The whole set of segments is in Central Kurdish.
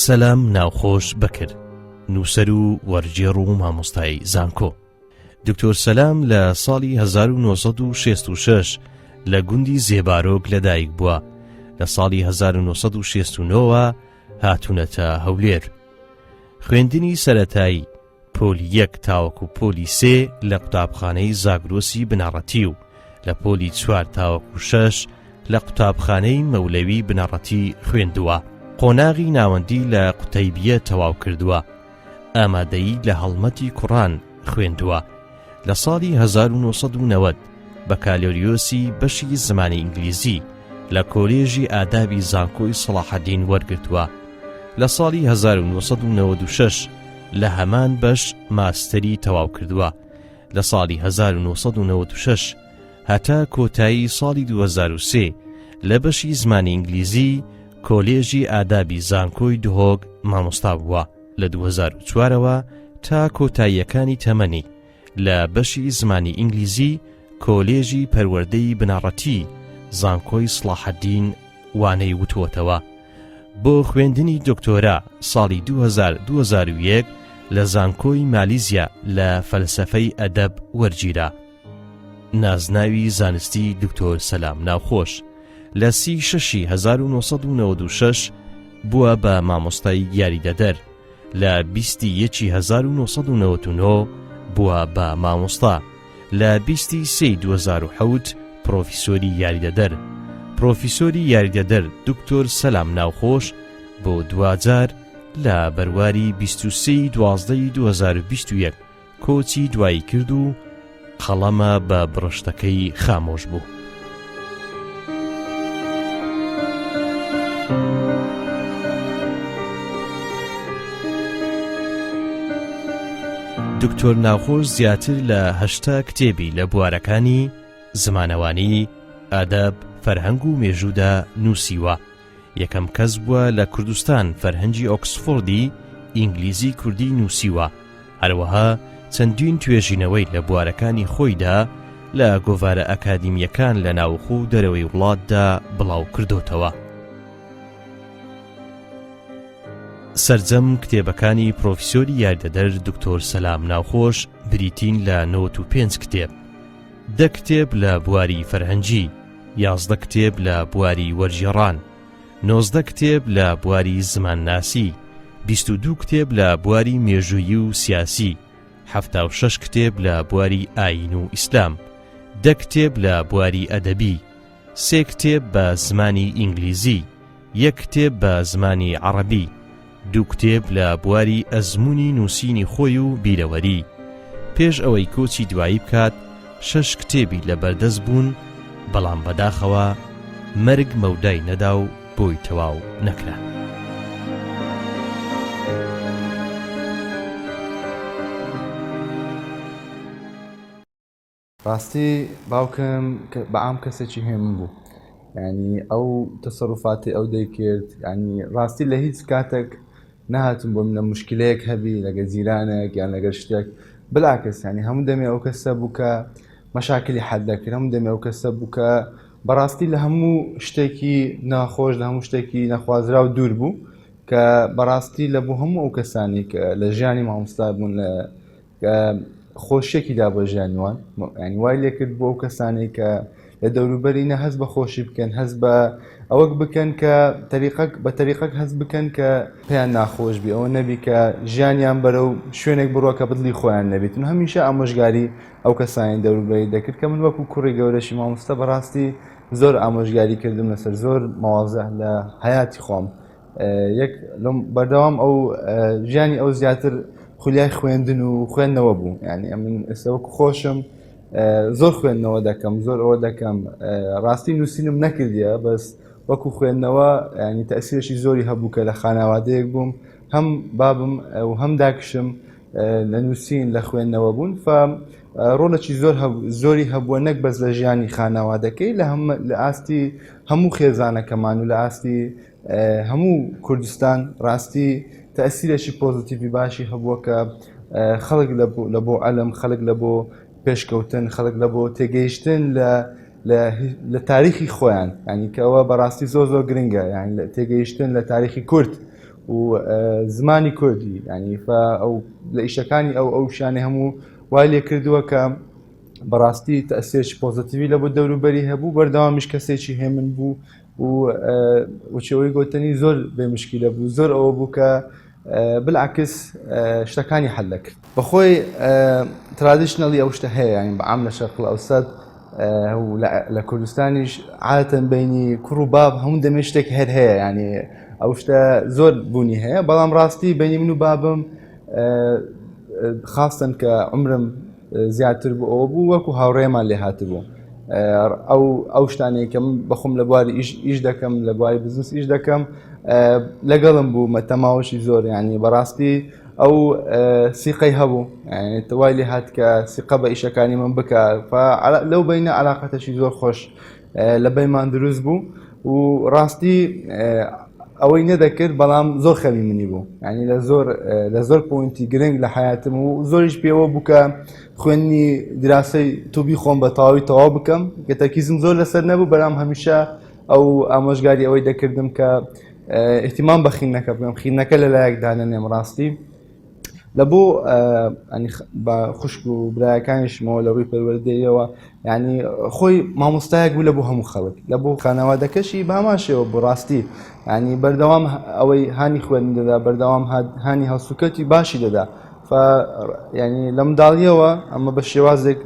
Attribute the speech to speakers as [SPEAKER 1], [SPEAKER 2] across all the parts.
[SPEAKER 1] سەلام ناوخۆش بەکر، نووسەر و وەرگێڕ و مامۆستای زانکۆ. دکتۆر سەلام لە ساڵی 1966 لە گوندی زێبارۆک لەدایک بووە، لە ساڵی 1969ەوە هاتوونەتە هەولێر. خوێندنی سەرەتایی، پۆلی یەک تاوەکو پۆلی سێ لە قوتابخانەی زاگرۆسی بنەڕەتی و لە پۆلی چوار تاوەکو شەش لە قوتابخانەی مەولەوی بنەڕەتی خوێندووە. قۆناغی ناوەندی لە قوتەیبیە تەواو کردووە. ئامادەیی لە هەڵمەتی کوڕان خوێندووە. لە ساڵی 1990 بەکالۆریۆسی بەشی زمانی ئینگلیزی لە کۆلێژی ئادابی زانکۆی سەڵاحەدین وەرگرتووە. لە ساڵی 1996 لە هەمان بەش ماستەری تەواو کردووە. لە ساڵی 1996 هەتا کۆتایی ساڵی 2003 لە بەشی زمانی ئینگلیزی کۆلێژی ئادابی زانکۆی دهۆک مامۆستا بووە. لە 2004ەوە تا کۆتاییەکانی تەمەنی لە بەشی زمانی ئینگلیزی کۆلێژی پەروەردەی بنەڕەتی زانکۆی سڵاحەدین وانەی وتووەتەوە. بۆ خوێندنی دکتۆرا ساڵی 2000 2001 لە زانکۆی مالیزیا لە فەلسەفەی ئەدەب وەرگیرا. نازناوی زانستی دکتۆر سەلام ناوخۆش لە سی شەشی 1996 بووە بە مامۆستای یاریدەدەر لە بیستی یەکی 1999 بووە بە مامۆستا لە بیستی سێی 2007 پرۆفیسۆری یاریدەدەر پرۆفیسۆری یاریدەدەر دکتۆر سەلام ناوخۆش بۆ دواجار لە بەرواری 23 دوازدەی 2021 کۆچی دوایی کرد و قەڵەمە بە بڕشتەکەی خامۆش بوو. دکتۆر ناوخۆش زیاتر لە هەشتا کتێبی لە بوارەکانی زمانەوانی، ئەدەب، فەرهەنگ و مێژوودا نووسیوە. یەکەم کەس بووە لە کوردستان فەرهەنگی ئۆکسفۆردی ئینگلیزی کوردی نووسیوە، هەروەها چەندین توێژینەوەی لە بوارەکانی خۆیدا لە گۆڤارە ئەکادیمییەکان لە ناوخۆ و دەرەوەی وڵاتدا بڵاو کردۆتەوە. سەرجەم کتێبەکانی پرۆفیسۆری یاریدەدەر دکتۆر سەلام ناوخۆش بریتین لە 95 کتێب، دە کتێب لە بواری فەرهەنگی، 11 کتێب لە بواری وەرگێڕان، 19 کتێب لە بواری زمانناسی، 22 کتێب لە بواری مێژوویی و سیاسی، 76 کتێب لە بواری ئایین و ئیسلام، دە کتێب لە بواری ئەدەبی، سێ کتێب بە زمانی ئینگلیزی، یەک کتێب بە زمانی عەڕەبی، دوو کتێب لە بواری ئەزموونی نووسینی خۆی و بیرەوەری. پێش ئەوەی کۆچی دوایی بکات، شەش کتێبی لە بەردەست بوون، بەڵام بەداخەوە مەرگ مەودای نەدا و بۆی تەواو نەکران.
[SPEAKER 2] ڕاستی باوکم بە عام کەسێکی هێمن بوو ینی ئەو تەسەروفاتی ئەو دەیکرد ینی ڕاستی لە هیچ کاتێک نهاتم بۆ منە مشکلەیەک هەبی لەگە جیرانێک یان لەگەر شتێک بلاکەس ینی هەموو دەمێ ئەو کەسە بوو کە مەشاکلی حەل دەکرد هەموو دەمێ ئەو کەسە بوو کە بەڕاستی لە هەموو شتێکی ناخۆش لە هەموو شتێکی نەخوازراو دوور بوو کە بەڕاستی لە بۆ هەموو ئەو کەسانی کە لە ژیانی مامۆستا بوون لە خۆشیەکی دا بۆ ژیانی وان ینی وای لێکرد بۆ ئەو کەسانەی کە لە دەوروبەری نە هەست بە خۆشی بکەن هەست بە ئەوەک بکەن کە تەریقەک بە تەریقەک هەست بکەن کە پێیان ناخۆش بی ئەوە نەبی کە ژیانیان بەرەو شوێنێک بڕۆ کە بدلی خۆیان نەبیتن هەمیشە ئامۆژگاری ئەو کەسانی دەوروبەری دەکرد کە من وەکو کوڕی گەورەشی مامۆستا بەڕاستی زۆر ئامۆژگاری کردم لەسەر زۆر مەوازە لە حیاتی خۆم یەک لەم بەردەوام ئەو ژیانی ئەو زیاتر خولیای خوێندن و خوێندنەوە بوو یعنی ئەمن ئێستا وەکو خۆشم زۆر خوێندنەوە دەکەم زۆر ئەوە دەکەم ڕاستی نووسینم نەکردیە بەس وەکو خوێندنەوە ینی تەسیرشی زۆری هەبوو کە لە خانەوادەیەک بووم هەم بابم و هەم داکشم لە نووسین لە خوێندنەوە بوون ف ڕۆڵێکی زۆر زۆری هەبووە نەک بەس لە ژیانی خانەوادەکەی لە هەم لە ئاستی هەموو خێزانەکەمان و لە ئاستی هەموو کوردستان ڕاستی تەسیرێکی پۆزیتیڤی باشی هەبووە کە خەڵک لە بۆ عەلم خەڵک لە بۆ پێشکەوتن خەڵک لە بۆ تێگەیشتن لە لە تاریخی خۆیان ینی کەەوە بەڕاستی زۆر زۆر گرنگە یان لە تێگەیشتن لە تاریخی کورد. و زمانی کوردی ینی ئەو لە ئیشەکانی ئەو ئەو شانێ هەموو وای لێ کردووە کە بەڕاستی تەسێکی positive ی لە بۆ دەوروبەری هەبوو بەردەوامیش کەسێکی هێمن بوو و وچەوەی گوتنی زۆر بێ مشکیلە بوو زۆر ئەوە بوو کە بالعکس شتەکانی حل دەکرد بەخۆی traditionally ئەو شتە هەیە ینی بەعام لە شەرق ئەوسەد لە کوردستانیش عادەتەن بینی کوڕ و باب هەموو دەمێ شتێک هەر هەیە ینی ئەو شتە زۆر بوونی هەیە بەڵام ڕاستی بینی من و بابم خاستن کە عمرم زیاتر بوو ئەوە بوو وەکو هاوڕێمان لێ هاتبوو ئەو ئەو شتانەی کە من بەخۆم لە بواری ئیش ئیش دەکەم لە بواری بزنس ئیش دەکەم لەگەڵم بوو مەتەماوەشی زۆر ینی بەڕاستی ئەو سیقەی هەبوو وای لێ هات کە سیقە بە ئیشەکانی من بکە لەو بینە علااقەتەشی زۆر خۆش لە بەیمان دروست بوو و ڕاستی ئەوەی نەدەکرد بەڵام زۆر خەمی منی بوو ینی لە زۆر لە زۆر point ی گرنگ لە حیاتم و زۆریش پێوە بوو کە خوێندنی دراسەی توبی خۆم بە تەواوی تەواو بکەم کە تەرکیزم زۆر لەسەر نەبوو بەرام هەمیشە ئەو ئامۆژگاری ئەوەی دەکردم کە اهتمام بە خینەکە بکەم خینەکە لەلایەک دانەنێم ڕاستی لە بۆ بە خوشک و برایەکانیشمەوە لە ڕووی پەروەردەیەوە ینی خۆی مامۆستایەک بوو لە بۆ هەموو خەڵک لە بۆ خانەوادەکەشی بامان شێوە بۆ ڕاستی ینی بەردەوام ئەوەی هانی خوێندن دەدا بەردەوام هانی هەڵسوکەتی باشی دەدا ینی لە منداڵیەوە ئەمە بە شێوازێک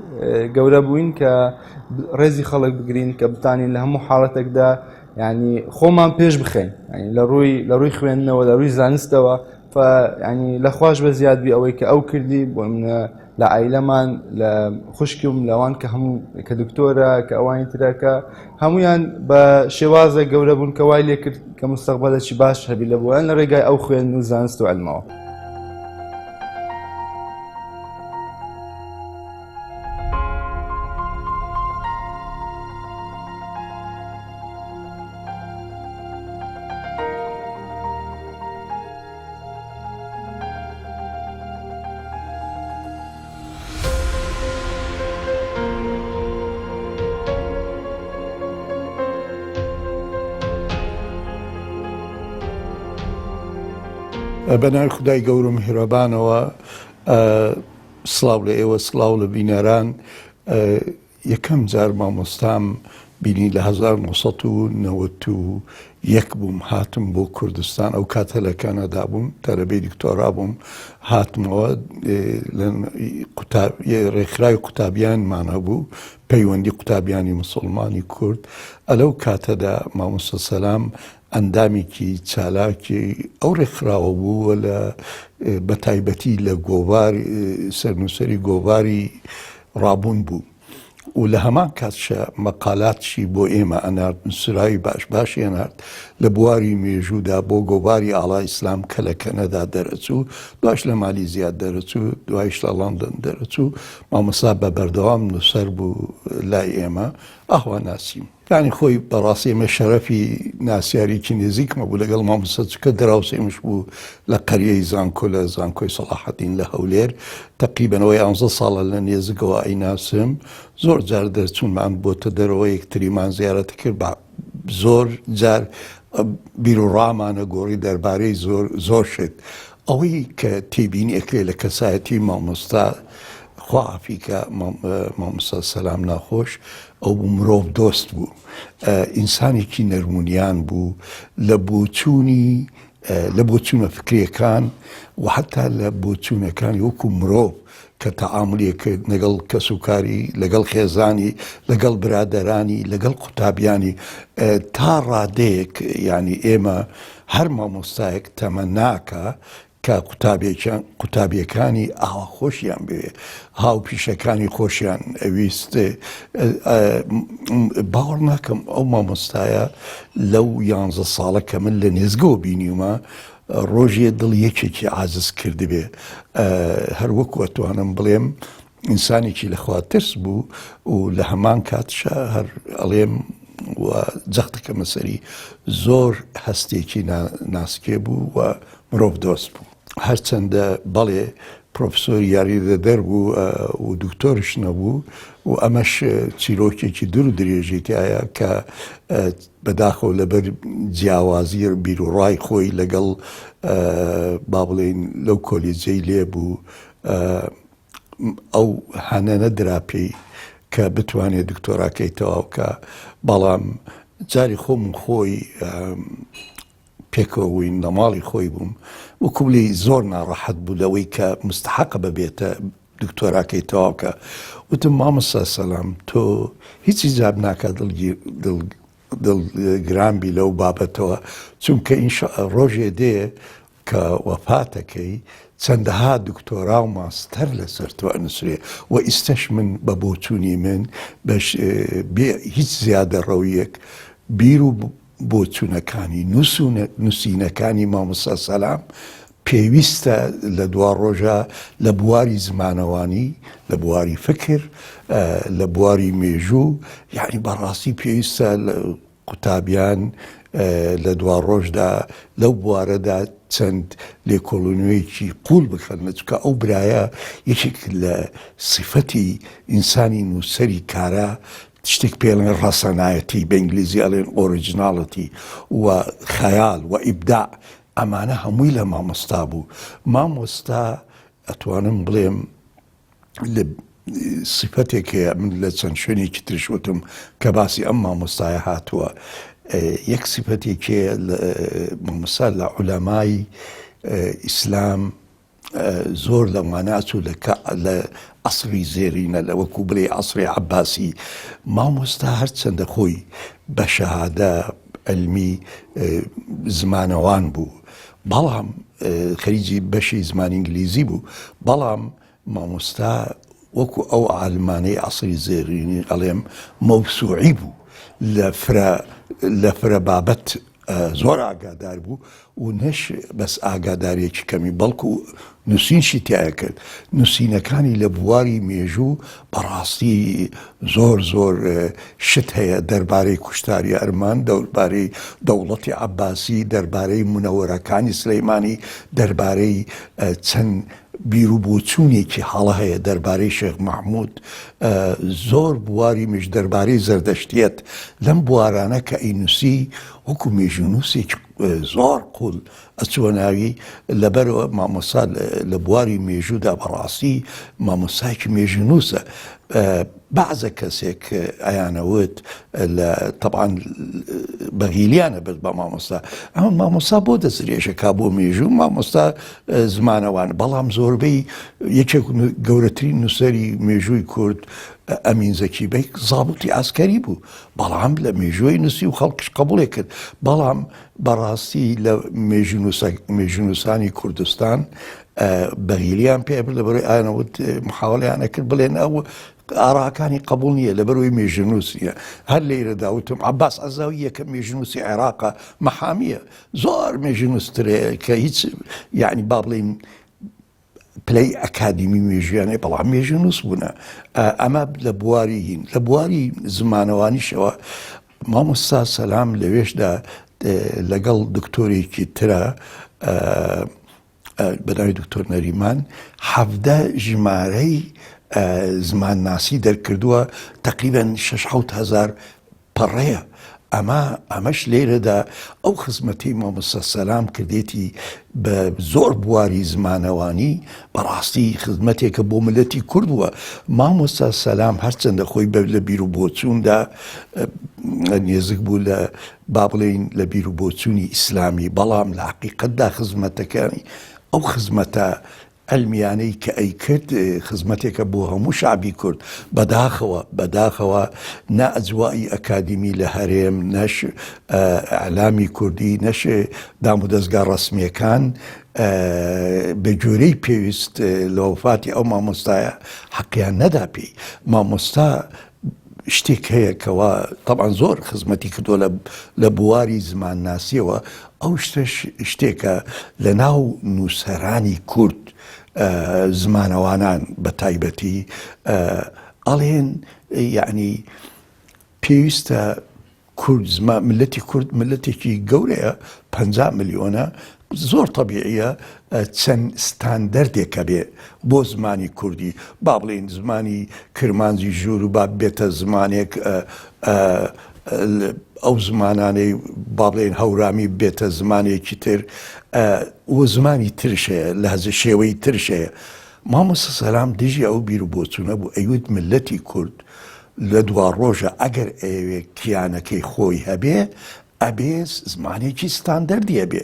[SPEAKER 2] گەورە بووین کە ڕێزی خەڵک بگرین کە بتانین لە هەموو حاڵەتێکدا ینی خۆمان پێش بخەین لە ڕووی لە ڕووی خوێندنەوە لە ڕووی زانستەوە ینی لە خواش بە زیاد بی ئەوەی کە ئەو کردی بۆ منە لە عیلەمان لە خوشکم لەوان کە هەموو کە دکتۆرە کە ئەوانی ترەکە هەمویان بە شێوازە گەورە بوون کە وای لێکرد کە مستەقبلێکی باش هەبی لە بۆیان لە ڕێگای ئەو خوێن و زانست و علمەوە.
[SPEAKER 3] بەناوی خودای گەورە و میهرەبانەوە سڵاو لە ئێوە سڵاو لە بینەران یەکەم جار مامۆستام بینی لە 1991 بووم هاتم بۆ کوردستان ئەو کاتە لە کەنەدا بووم تەلەبەی دکتۆرا بووم هاتمەوە ڕێکخراوی قوتابیانمان هەبوو پەیوەندی قوتابیانی مسلمانی کورد ئەلەو کاتەدا مامۆستا سەلام ئەندامێکی چالاکی ئەو ڕێکخراوە بوو و لە بە تایبەتی لە گۆڤار سەرنووسەری گۆڤاری ڕابوون بوو و لە هەمان کاتشە مەقالاتشی بۆ ئێمە ئەنارد نووسراوی باش باشی ئەنارد لە بواری مێژوودا بۆ گۆڤاری ئاڵا ئیسلام کە لە کەنەدا دەرەچوو دواش لە مالیزیا دەرەچوو دوایش لە ڵەندەن دەرەچوو مامۆستا بە بەردەوام نووسەر بوو لای ئێمە ئاوا ناسیم. یانی خۆی بەڕاستی ئێمە شەرەفی ناسیاریی نزیکمە بوو لەگەڵ مامۆستا چکە دراوسێمش بوو لە قەریەی زانکۆ لە زانکۆی سەڵاحەدین لە هەولێر تەقریبەنەوەی ئەنزە ساڵە لە نێزگەوە ئەیناسم زۆر جار دەرچوونمان بۆتە دەرەوە یەکتریمان زیارەت کرد بە زۆر جار بیروڕامانە گۆڕی دەربارەی زۆر زۆر شت ئەوەی کە تێبینی ئەکرێ لە کەسایەتی مامۆستا خوا عافیکە مامۆستا سەلام ناخۆش ئەو بوو مرۆڤ دۆست بوو ئینسانێکی نەرمونیان بوو لە بۆچوونی لە بۆچوونە فکریەکان و حتا لە بۆچوونەکانی وەکو مرۆڤ کە تەعاملی کرد لەگەڵ کەسوکاری لەگەڵ خێزانی لەگەڵ برادەرانی لەگەڵ قوتابیانی تا ڕادەیەک ینی ئێمە هەر مامۆستایەک تەمەناکە کە قوتابیەکان قوتابیەکانی ئاوا خۆشیان بوێ هاوپیشەکانی خۆشیان ئەویست باوەڕ ناکەم ئەو مامۆستایە لەو یانزە ساڵە کە من لە نێزگەوە بینیومە ڕۆژێ دڵ یەکێکی عازز کردبێ هەر وەکو ئەتوانم بڵێم ئینسانێکی لە خوا ترس بوو و لە هەمان کاتشا هەر ئەڵێم و جەختەکەمە سەری زۆر هەستێکی ناسکێ بوو و مرۆڤ دۆست بوو. هەرچەندە بەڵێ. پرۆفسۆری یاریدەدەر بوو و دکتۆرش نەبوو و ئەمەش چیرۆکێکی دوور و درێژی تایە کە بەداخەوە لەبەر جیاوازی بیروڕای خۆی لەگەڵ با بڵێین لەو کۆلیجەی لێ بوو ئەو هەنە نەدرا پێی کە بتوانێت دکتۆراکەی تەواو کە بەڵام جاری خۆم خۆی پێکەوە بووین لە ماڵی خۆی بووم وەکو بلی زۆر ناڕەحەت بوو لەوەی کە مستحقە ببێتە دکتۆراکەی تەواو کە وتم مامۆستا سەلام تۆ هیچ ئیجاب ناکات دڵ دڵگران بی لەو بابەتەوە چونکە ئینشا ڕۆژێ دێ کە وەفاتەکەی چەندەها دکتۆرا و ماستەر لەسەر تۆ ئەنووسرێ و ئیستەش من بە بۆچوونی من بەش بێ هیچ زیادە ڕەویەک بیر و بۆچوونەکانی نووسینەکانی مامۆستا سەلام پێویستە لە دواڕۆژا لە بواری زمانەوانی، لە بواری فکر، لە بواری مێژوو، یانی بەڕاستی پێویستە قوتابیان لە دواڕۆژدا لەو بوارەدا چەند لێکۆڵینەوەیەکی قووڵ بکەن، چونکە ئەو برایە یەکێک لە سیفەتی ئینسانی نووسەری کارا شتێک پێ ئەڵێن ڕەسەنایەتی، بە ئینگلیزی ئەڵێن originality و خەیاڵ و ئیبداع، ئەمانە هەمووی لە مامۆستا بوو. مامۆستا ئەتوانم بڵێم لە سیفەتێک هەیە من لە چەند شوێنێکی ترش وتم کە باسی ئەم مامۆستایە هاتووە یەک سیفەتێک هەیە مامۆستا لە عولەمای ئیسلام زۆر لەوانە ئەچوو لە لە عەسری زێرینە لە وەکو بڵێ عەسری عەباسی مامۆستا هەرچەندە خۆی بە شەهادە علمی زمانەوان بوو بەڵام خەریجی بەشی زمانی ئینگلیزی بوو بەڵام مامۆستا وەکو ئەو عالمانەی عەسری زێرینی ئەڵێم مەوسوعی بوو لە فرە لە فرە بابەت زۆر ئاگادار بوو و نەش بەس ئاگاداریەکی کەمی بەڵکو نووسینشی تیا کرد نووسینەکانی لە بواری مێژوو بەڕاستی زۆر زۆر شت هەیە دەربارەی کوشتاری ئەرمان دەربارەی دەوڵەتی عەباسی دەربارەی منەوەرەکانی سلەیمانی دەربارەی چەند بیروبۆچوونێکی هەڵە هەیە دەربارەی شێخ مەحمود، زۆر بواری مش دەربارەی زەردەشتیەت، لەم بوارانە کە ئەینوسی وەکو مێژوونووسێکی زۆر قوڵ ئەچووە ناوی، لەبەرئەوە مامۆستا لە بواری مێژوودا بەڕاستی مامۆستایەکی مێژوونووسە. بەعزە کەسێک ئەیانەوت لە تەبعەن بەغیلیانە برد بە مامۆستا ئەمە مامۆستا بۆ دەستدرێژەکا بۆ مێژوو مامۆستا زمانەوان بەڵام زۆربەی یەکێک گەورەترین نووسەری مێژووی کورد ئەمین زەکی بەیگ زابوتی ئاسکەری بوو بەڵام لە مێژووی نووسی و خەڵکش قبوڵێ کرد بەڵام بەڕاستی لە مێژوونووسانی کوردستان بەغیلیان پێ برد لەبەرەوەی ئایانەوت محاولیانە کرد بڵێن ئەو ئاراکانی قبول نییە لەبەرەوەی مێژوونووس نییە هەر لێرەدا وتم عباس عەزاوی یەکەم مێژوونووسی عێراقە مەحامیە زۆر مێژوونووسترێ کە هیچ یعنی با بڵێین پلەی ئەکادیمی مێژویان هەیە بەڵام مێژوونووس بوونە ئەمە لە بواری هین لە بواری زمانەوانیشەوە مامۆستا سەلام لەوێشدا لەگەڵ دکتۆرێکی ترە بە ناوی دکتۆر نەریمان حەڤدە ژمارەی زمانناسی دەرکردووە تقریبا 6 هزار پەڕەیە، ئەمە ئەمەش لێرەدا ئەو خزمەتەی مامۆستا سەلام کردێتی بە زۆر بواری زمانەوانی بەڕاستی خزمەتێکە بۆ ملەتی کورد بووە مامۆستا سەلام هەرچەندە خۆی بە لە بیر و بۆچووندا نێزک بوو لە با بڵێین لە بیر و بۆچوونی ئیسلامی بەڵام لە حقیقەتدا خزمەتەکانی ئەو خزمەتە عیلمیانەی کە ئەیکرد خزمەتێکە بۆ هەموو شەعبی کورد بەداخەوە بەداخەوە نە ئەجوایی ئەکادیمی لە هەرێم نەش ئیعلامی کوردی نەش دامودەزگا ڕەسمیەکان بە گوێرەی پێویست لە وەفاتی ئەو مامۆستایە حەقیان نەدا پێی مامۆستا شتێک هەیە کەوا تەبعەن زۆر خزمەتی کردووە لە لە بواری زمانناسیەوە ئەو شتەش شتێکە لە ناو نووسەرانی کورد زمانەوانان بە تایبەتی ئەڵێن یعنی پێویستە. کورد زما ملەتی کورد ملەتێکی گەورەیە 50 ملیۆنە زۆر تەبیعیە چەند ستاندەردێک هەبێ بۆ زمانی کوردی با بڵێین زمانی کرمانجی ژوور و با بێتە زمانێک ئەو زمانانەی با بڵێن هەورامی بێتە زمانێکی تر و زمانی ترش هەیە لە هەزە شێوەی ترش هەیە مامۆستا سەلام دژی ئەو بیر و بۆچوونە بوو ئەیوت ملەتی کورد لە دوا ڕۆژە ئەگەر ئەیەوێ کیانەکەی خۆی هەبێ ئەبێ زمانێکی ستاندەردی هەبێ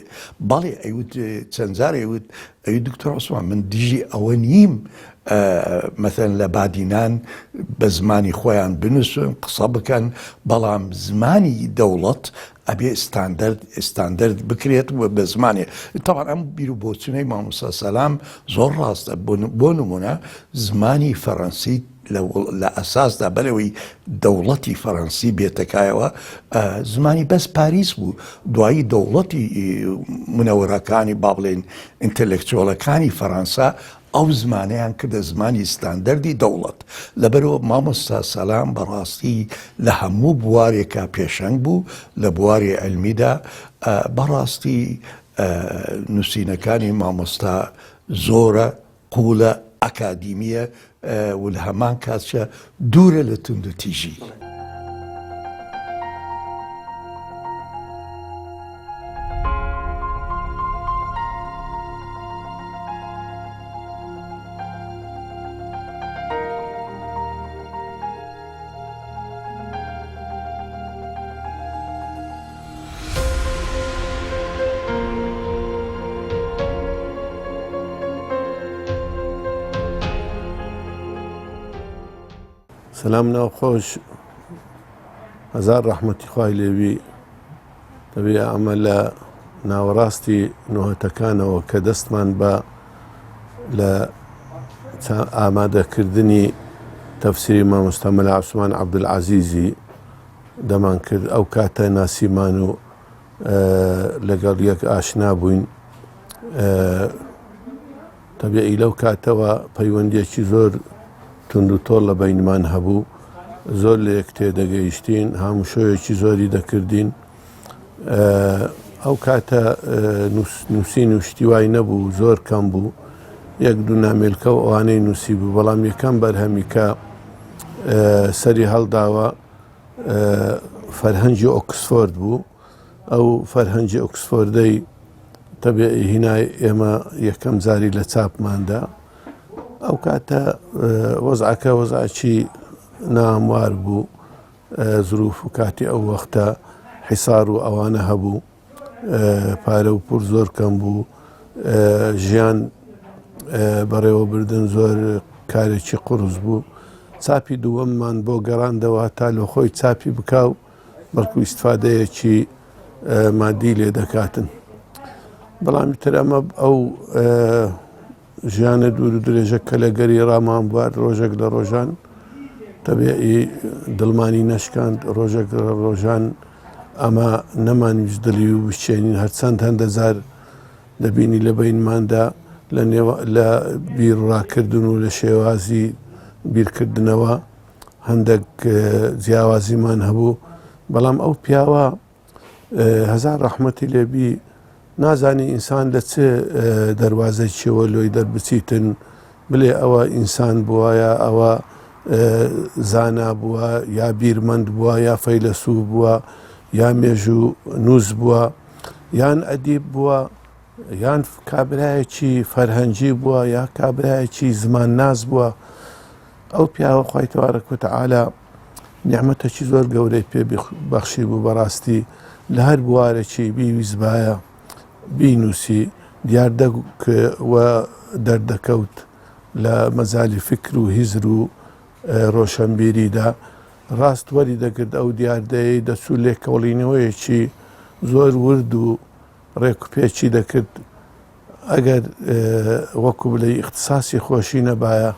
[SPEAKER 3] بەڵێ ئەیوت چەند جار ئەیوت ئەی دکتۆر عوسمان من دژی ئەوە نیم مەثەن لە بادینان بە زمانی خۆیان بنووسن قسە بکەن بەڵام زمانی دەوڵەت ئەبێ ستاندەرد ستاندەرد بکرێت و بە زمانێ تەوان ئەم بیر و بۆچونەی مامۆستا سەلام زۆر ڕاستە بۆ نمونە زمانی فەڕەنسی لە ئەساسدا بەرەوەی دەوڵەتی فەڕەنسی بێتەکایەوە زمانی بەس پاریس بوو دوایی دەوڵەتی منەوەرەکانی با بڵێن ئینتەلێکچۆڵەکانی فەڕەنسا ئەو زمانەیان کردە زمانی ستاندەردی دەوڵەت لەبەرەوە مامۆستا سەلام بەڕاستی لە هەموو بوارێکا پێشەنگ بوو لە بواری علمیدا بەڕاستی نووسینەکانی مامۆستا زۆرە قوڵە، ئەکادیمییە و لە هەمان کاتشا دوورە لە توندوتیژی.
[SPEAKER 4] سلام ناو خۆش هەزار ڕەحمەتی خوای لێوی دەبێ ئەمە لە ناوەڕاستی نۆهەتەکانەوە کە دەستمان بە لە ئامادەکردنی تەفسیری مامۆستا مەلا عوسمان عەبدولعەزیزی دەمان کرد ئەو کاتە ناسیمان و لەگەڵ یەک ئاشنا بووین تەبیعی لەو کاتەوە پەیوەندیەکی زۆر توند و تۆڵ لە بینمان هەبوو زۆر لە یەک تێدەگەیشتین هاموشۆیەکی زۆری دەکردین ئەو کاتە نووسین و شتی وای نەبوو زۆر کەم بوو یەک دوو نامێلکە و ئەوانەی نووسی بوو بەڵام یەکەم بەرهەمی کە سەری هەڵداوە فەرهەنگی ئۆکسفۆرد بوو ئەو فەرهەنگی ئۆکسفۆردەی تەبیعی هینای ئێمە یەکەم جاری لە چاپماندا ئەو کاتە وەزعەکە وەزعکی ناموار بوو زروف و کاتی ئەو وەختە حیسار و ئەوانە هەبوو پارە و پور زۆر کەم بوو ژیان بەڕێوەبردن زۆر کارێکی قورس بوو چاپی دووەممان بۆ گەڕاندەوە تا لە خۆی چاپی بکا و بەڵکو ئیسفادەیەکی مادی لێ دەکاتن بەڵام تر ئەمە ئەو ژیانە دوور و درێژە کە لە گەری ڕامان بوارد ڕۆژێک لە ڕۆژان تەبیعی دڵمانی نەشکاند ڕۆژێک لە ڕۆژان ئەمە نەمانویست دڵی و بشچێنین هەرچەند هەندە جار دەبینی لە بینماندا لە نێوە لە بیرڕاکردن و لە شێوازی بیرکردنەوە هەندێک جیاوازیمان هەبوو بەڵام ئەو پیاوە هەزار ڕەحمەتی لێبی نازانی ئینسان لە چ دەروازەکیەوە لۆی دەربچیتن بلێ ئەوە ئینسان بووە یا ئەوە زانا بووە یا بیرمەند بووە یا فەیلەسوف بووە یا مێژوو نووس بووە یان ئەدیب بووە یان کابرایەکی فەرهەنگی بووە یا کابرایەکی زمانناس بووە ئەو پیاوە خوای تبارک وتعالی نیعمەتێکی زۆر گەورەی پێ بەخشی بوو بەڕاستی لە هەر بوارێکی بیویستبایە بینوسی دیار و دەردەکەوت لە مەجالی فکر و هزر و ڕۆشنبیریدا ڕاست وەری دەگرت ئەو دیاردەیەی دەچوو لێکۆڵینەوەیەکی زۆر ورد و ڕێکوپێکی دەکرد ئەگەر وەکو بلێی ئیختساسی خۆشی نەبایە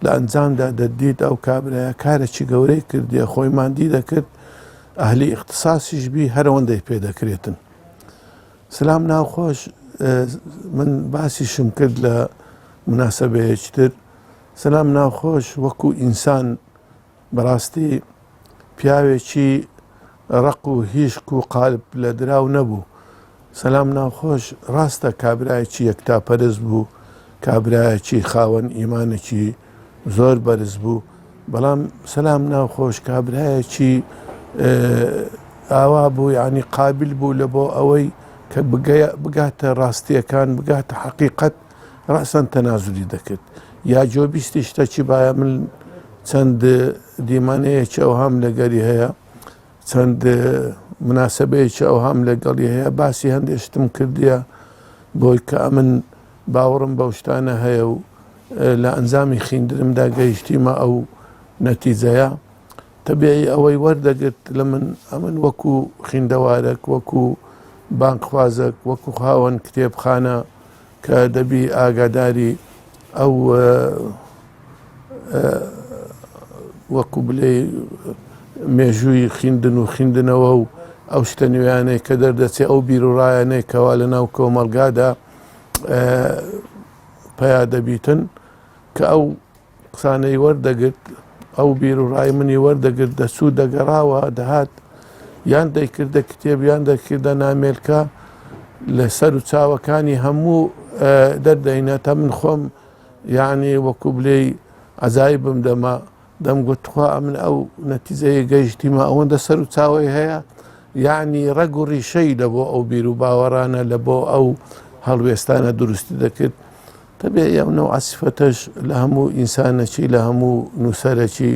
[SPEAKER 4] لە ئەنجامدا دەتدیت ئەو کابرایە کارێکی گەورەی کردیە خۆی ماندی دەکرد ئەهلی ئیختساسیش بی هەرەوەندەی پێ دەکرێتن سلام ناوخۆش من باسیشم کرد لە مناسبەیەکی تر سلام ناوخۆش وەکو ئینسان بەڕاستی پیاوێکی. ڕەق و هیشک و قالب لەدراو نەبوو. سەلام ناوخۆش ڕاستە کابرایەکی یەکتاپەرست بوو، کابرایەکی خاوەن ئیمانێکی زۆر بەرز بوو، بەڵام سەلام ناوخۆش کابرایەکی ئاوا بوو یعنی قابل بوو لە بۆ ئەوەی کە بگاتە ڕاستیەکان بگاتە حەقیقەت ڕەسەن تەنازولی دەکرد یا جۆبیستی شتەکی باە من چەند دیمانەیەکی ئەوهام لەگەری هەیە چەند مناسبەیەکی ئەوهام لەگەڵی هەیە باسی هەندێک شتم کردیە بۆی کە ئەمن باوەڕم بەو شتانە هەیە و لە ئەنجامی خیندرمدا گەیشتیمە ئەو نەتیجەیە تەبیعی ئەوەی وەردەگرت لە من ئەمن وەکو خیندەوارەک وەکو بانگخوازەک وەکو خاوەن کتێبخانە کە دەبی ئاگاداری ئەو وەکو بلێ مێژووی خیندن و خیندنەوە و ئەو شتە نوێیانەی کە دەردەچێ ئەو بیرروڕایانەی کەوا لە ناو کۆمەلگادا پیا دەبیتن کە ئەو قسانەی وەردەگرت، ئەو بیروڕای منی وەردەگرت، دەچوو دەگەڕاوە دەهات یان دەیکردە کتێب یان دەکردە نامێلکە لە سەر و چاوەکانی هەموو دەردەینە تا من خۆم یعنی وەکو بلێی عەجایبم دەما دەمگوت تخوا ئەمن ئەو نەتیجەیە گەیشتیمە ئەوەندە سەر و چاوەی هەیە یعنی ڕەگ و ڕیشەی لە بۆ ئەو بیر و باوەڕانە لە بۆ ئەو هەڵوێستانە دروستی دەکرد تەبیعی ئەو نەوعە سفەتەش لە هەموو ئینسانەکی لە هەموو نووسەرەکی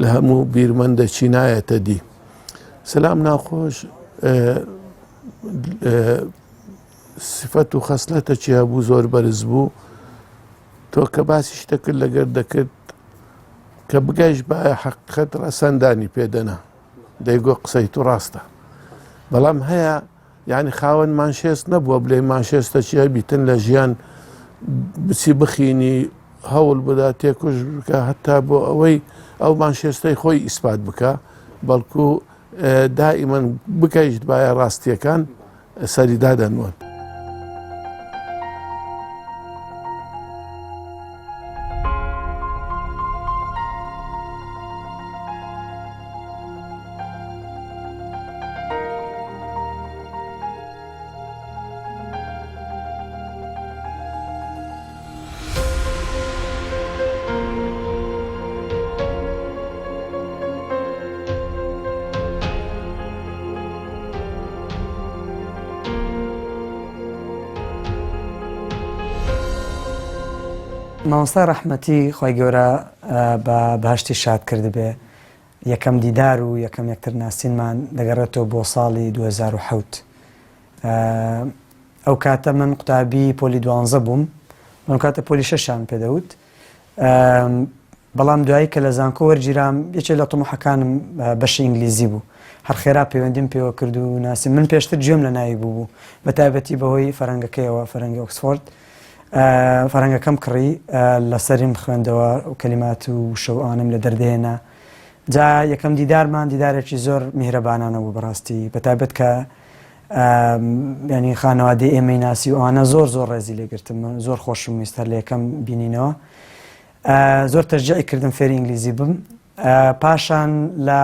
[SPEAKER 4] لە هەموو بیرمەندەکی نایەتە دی سلام ناخۆش سفەت و خەسلەتەکی هەبوو زۆر بەرز بوو تۆ کە باسی شتەکرد لەگەر دەکرد کە بگەیش باە حەقیقەت ڕەسەندانی پێدەنا دەیگۆ قسەی تو ڕاستە بەڵام هەیە یانی خاوەن مانشێست نەبووە بلێ مانشێستە چی هەبیتن لە ژیان بچی بخینی هەوڵ بدا تێکوش بکە هەتا بۆ ئەوەی ئەو مانشێستەی خۆی ئیسپات بکە بەڵکو دائیمەن بکەیشت باە ڕاستیەکان سەری دادەنوەن.
[SPEAKER 5] مامۆستای ڕەحمەتی خوای گەورە بە بەهەشتی شاد کردبێ یەکەم دیدار و یەکەم یەکتر ناسینمان دەگەڕێتەوە بۆ ساڵی 2007 ئەو کاتە من قوتابی پۆلی دوانزە بووم ئەو کاتە پۆلی شەشیان پێدەوت بەڵام دوایی کە لە زانکۆ وەرگیرام یەکێ لە تموحەکانم بەشی ئینگلیزی بوو هەر خێرا پەیوەندیم پێوە کرد و ناسیم من پێشتر گوێم لە ناوی بوو بوو بە تایبەتی بەهۆی فەرەنگەکەیەوە فەرەنگی ئۆکسفۆرد فەرەنگەکەم کڕی لەسەریم خوێندەوە و کەلیمات و وشە و ئەوانەم لە دەردێنا جا یەکەم دیدارمان دیدارێکی زۆر میهرەبانانە بوو بەڕاستی بەتایبەت کە ینی خانەوادەی ئێمەی ناسی و ئەوانە زۆر زۆر ڕێزی لێگرتم زۆر خۆشم ویست هەر لە یەکەم بینینەوە زۆر تەشجیعی کردم فێری ئینگلیزی بم پاشان لە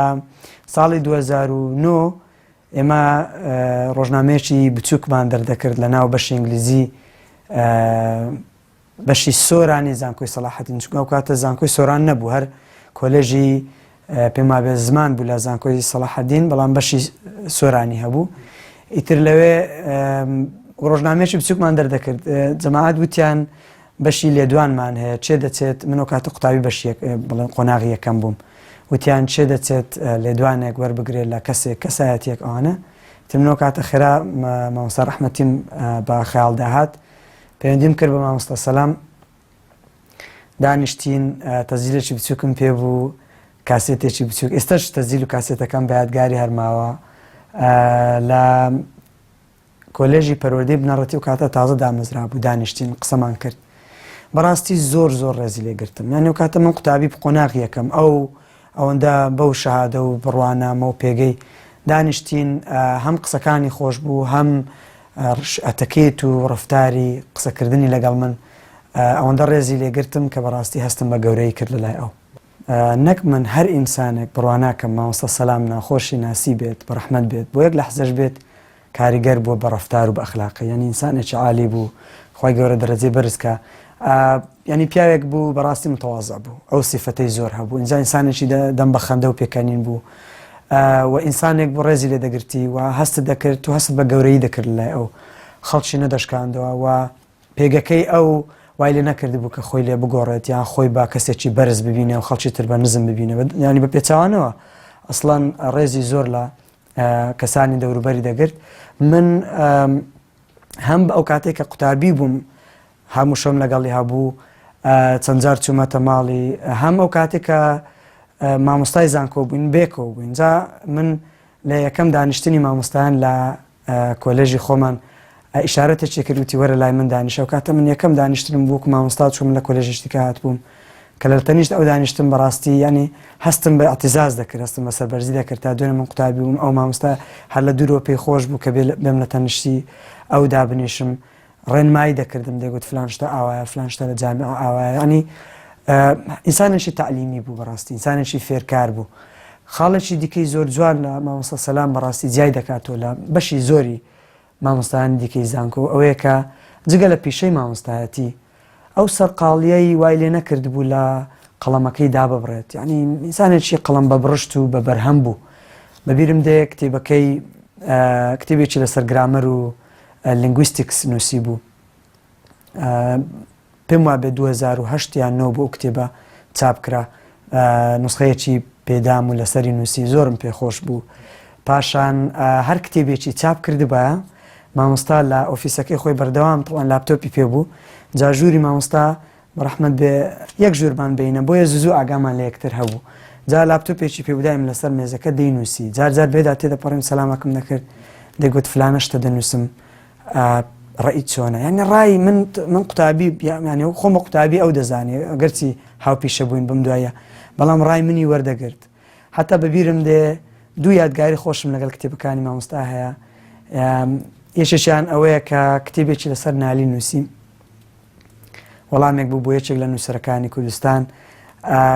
[SPEAKER 5] ساڵی 2009 ئێمە ڕۆژنامەیەکی بچووکمان دەردەکرد لە ناو بەشی ئینگلیزی بەشی سۆرانی زانکۆی سەڵاحەدین چونکە ئەو کاتە زانکۆی سۆران نەبوو هەر کۆلێژی پێم وابێ زمان بوو لە زانکۆی سەڵاحەدین بەڵام بەشی سۆرانی هەبوو ئیتر لەوێ ڕۆژنامەیەکی بچووکمان دەردەکرد جەماعەت وتیان بەشی لێدوانمان هەیە چێ دەچێت من ئەو کاتە قوتابی بەشی بڵێن قۆناغی یەکەم بووم وتیان چێ دەچێت لێدوانێک وەربگرێت لە کەسێک کەسایەتیەک ئەوانە تر من ئەو کاتە خێرا مامۆستا ڕەحمەتیم بە خەیاڵ داهات پەیوەندیم کرد بە مامۆستا سەلام دانیشتین تەزیلێکی بچووکم پێ بوو کاسێتێکی بچووک ئێستاش تەزیل و کاسێتەکەم بە یادگاری هەرماوە لە کۆلێژی پەروەردەی بنەڕەتی ئەو کاتە تازە دامەزرابوو دانیشتین قسەمان کرد بەڕاستی زۆر زۆر ڕێزی لێ گرتم یانی ئەو کاتە من قوتابی قۆناغ یەکەم ئەو ئەوەندە بەو شەهادە و بڕوانامە و پێگەی دانیشتین هەم قسەکانی خۆش بوو هەم ئەتەکێت و ڕفتاری قسەکردنی لەگەڵ من ئەوەندە ڕێزی لێگرتم کە بەڕاستی هەستم بە گەورەی کرد لە لای ئەو. نەک من هەر ئینسانێک بڕوا ناکەم مامۆستا سەلام ناخۆشی ناسی بێت بەڕەحمەت بێت بۆ یەک لەحزەش بێت کاریگەر بووە بە ڕەفتار و بە ئەخلاقی یعنی ئینسانێکی عالی بوو خوای گەورە دەرەجەی بەرز کە یعنی پیاوێک بوو بەڕاستی متوازع بوو ئەو سیفەتەی زۆر هەبوو ئینجا ئینسانێکی دەم بە خەندە و پێکەنین بوو و ئینسانێک بوو ڕێزی لێ دەگرتی و هەست دەکرد و هەست بە گەورەی دەکرد لای ئەو خەڵکی نەدەشکاندەوە و پێگەکەی ئەو وای لێ نەکردبوو کە خۆی لێ بگۆڕێت یان خۆی بە کەسێکی بەرز ببینێ و خەڵکی تر بە نزم ببینێ ینی بە پێچوانەوە ئەسڵەن ڕێزی زۆر لە کەسانی دەوروبەری دەگرت من هەم ئەو کاتێک کە قوتابی بووم هەموو شەم لەگەڵی هەبوو چەند جار چوومەتە ماڵی هەم ئەو کاتێک کە مامۆستای زانکۆ بووین بێکەوە بووین جا من لە یەکەم دانیشتنی مامۆستایان لە کۆلێژی خۆمان ئیشارەتێکی کرد وتی وەرە لای من دانیشە و کاتە من یەکەم دانیشتنم بوو مامۆستا چووم لە کۆلێژی دیکە هاتبووم کە لە تەنیشت ئەو دانیشتم بەڕاستی ینی هەستم بە اعتزاز دەکرد هەستم بە سەربەرزی دەکرد تا دوێنێ من قوتابی بووم ئەو مامۆستا هەر لە دوورەوە پێی خۆش بوو کە بێم لە تەنیشتی ئەو دابنیشم ڕێنمایی دەکردم دەگوت فلان شتە ئاوایە فلان شتە لە جامیعە ئاوایە ینی ئینسانێکی تەعلیمی بوو بەڕاستی ئینسانێکی فێرکار بوو خاڵێکی دیکەی زۆر جوان لە مامۆستا سەلام بەڕاستی جیای دەکاتەوە لە بەشی زۆری مامۆستایانی دیکەی زانکۆ ئەوەیە کە جگە لە پیشەی مامۆستایەتی ئەو سەرقاڵیەی وای لێ نەکردبوو لە قەڵەمەکەی داببڕێت یعنی ئینسانێکی قەڵەم بە بڕشت و بە بەرهەم بوو بەبیرم دێ کتێبەکەی کتێبێکی لەسەر گرامەر و linguistics نووسی بوو پێم وابێ 2008 یان 9 بۆ ئەو کتێبە چاپ کرا نوسخەیەکی پێدام و لەسەری نووسی زۆرم پێخۆش بوو پاشان هەر کتێبێکی چاپ کردبایە مامۆستا لە ئۆفیسەکەی خۆی بەردەوام تەوان لاپتۆپی پێ بوو جا ژووری مامۆستا ڕەحمەت بێ یەک ژوورمان بینە بۆیە زوو ئاگامان لە یەکتر هەبوو جا لاپتۆپێکی پێ بدایم لەسەر مێزەکە دەینووسی جار جار بێدا تێدەپەڕیم سەلامەکەم دەکرد دەگوت فلانە شتە دەنووسم ڕەئی چۆنە یعنی ڕای من من قوتابی یعنی خۆم بە قوتابی ئەو دەزانێ ئەگەرچی هاوپیشە بووین بم دوایە بەڵام ڕای منی وەردەگرت حتا بەبیرم دێ دوو یادگاری خۆشم لەگەڵ کتێبەکانی مامۆستا هەیە یەکێکیان ئەوەیە کە کتێبێکی لەسەر نالی نووسیم وەڵامێک بوو بۆ یەکێک لە نووسەرەکانی کوردستان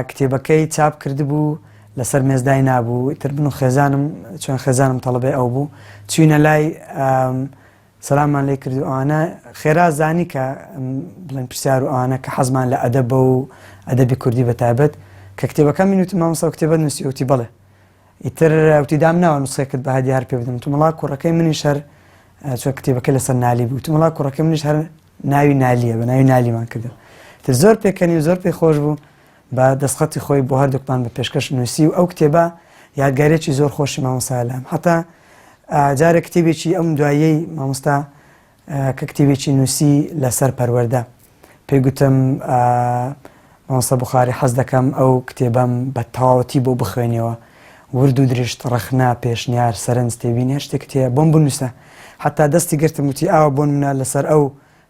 [SPEAKER 5] کتێبەکەی چاپ کردبوو لەسەر مێزدای نابوو تر من و خێزانم چۆن خێزانم تەڵبێ ئەو بوو چوینە لای سەلامان لێ کرد و ئەوانە خێرا زانی کە بڵێن پرسیار و ئەوانە کە حەزمان لە ئەدەبە و ئەدەبی کوردی بە تایبەت کە کتێبەکە من وتم مامۆستا کتێبە نووسی وتی بەڵێ ئیتر وتی دام ناوە نوسخێکت بە هەدیە هەر پێ بدەم وتم وەڵا کوڕەکەی منیش هەر چۆن کتێبەکە لەسەر نالی بوو وتم وەڵا کوڕەکەی منیش هەر ناوی نالیە بە ناوی نالیمان کردم تر زۆر پێکەنی و زۆر پێ خۆش بوو بە دەستخەتی خۆی بۆ هەردووکمان بە پێشکەش نووسی و ئەو کتێبە یادگارێکی زۆر خۆشی مامۆستا لام حتا جارێک کتێبێکی ئەم دواییەی مامۆستا کە کتێبێکی نووسی لەسەر پەروەردە پێی گوتم مامۆستا بوخاری حەز دەکەم ئەو کتێبەم بە تەواوەتی بۆ بخوێنیەوە ورد و درشت ڕەخنە پێشنیار سەرنج تێبینی هەر شتێکت هەیە بۆم بنووسە حتا دەستی گرتم وتی ئاوا بۆ نمونە لەسەر ئەو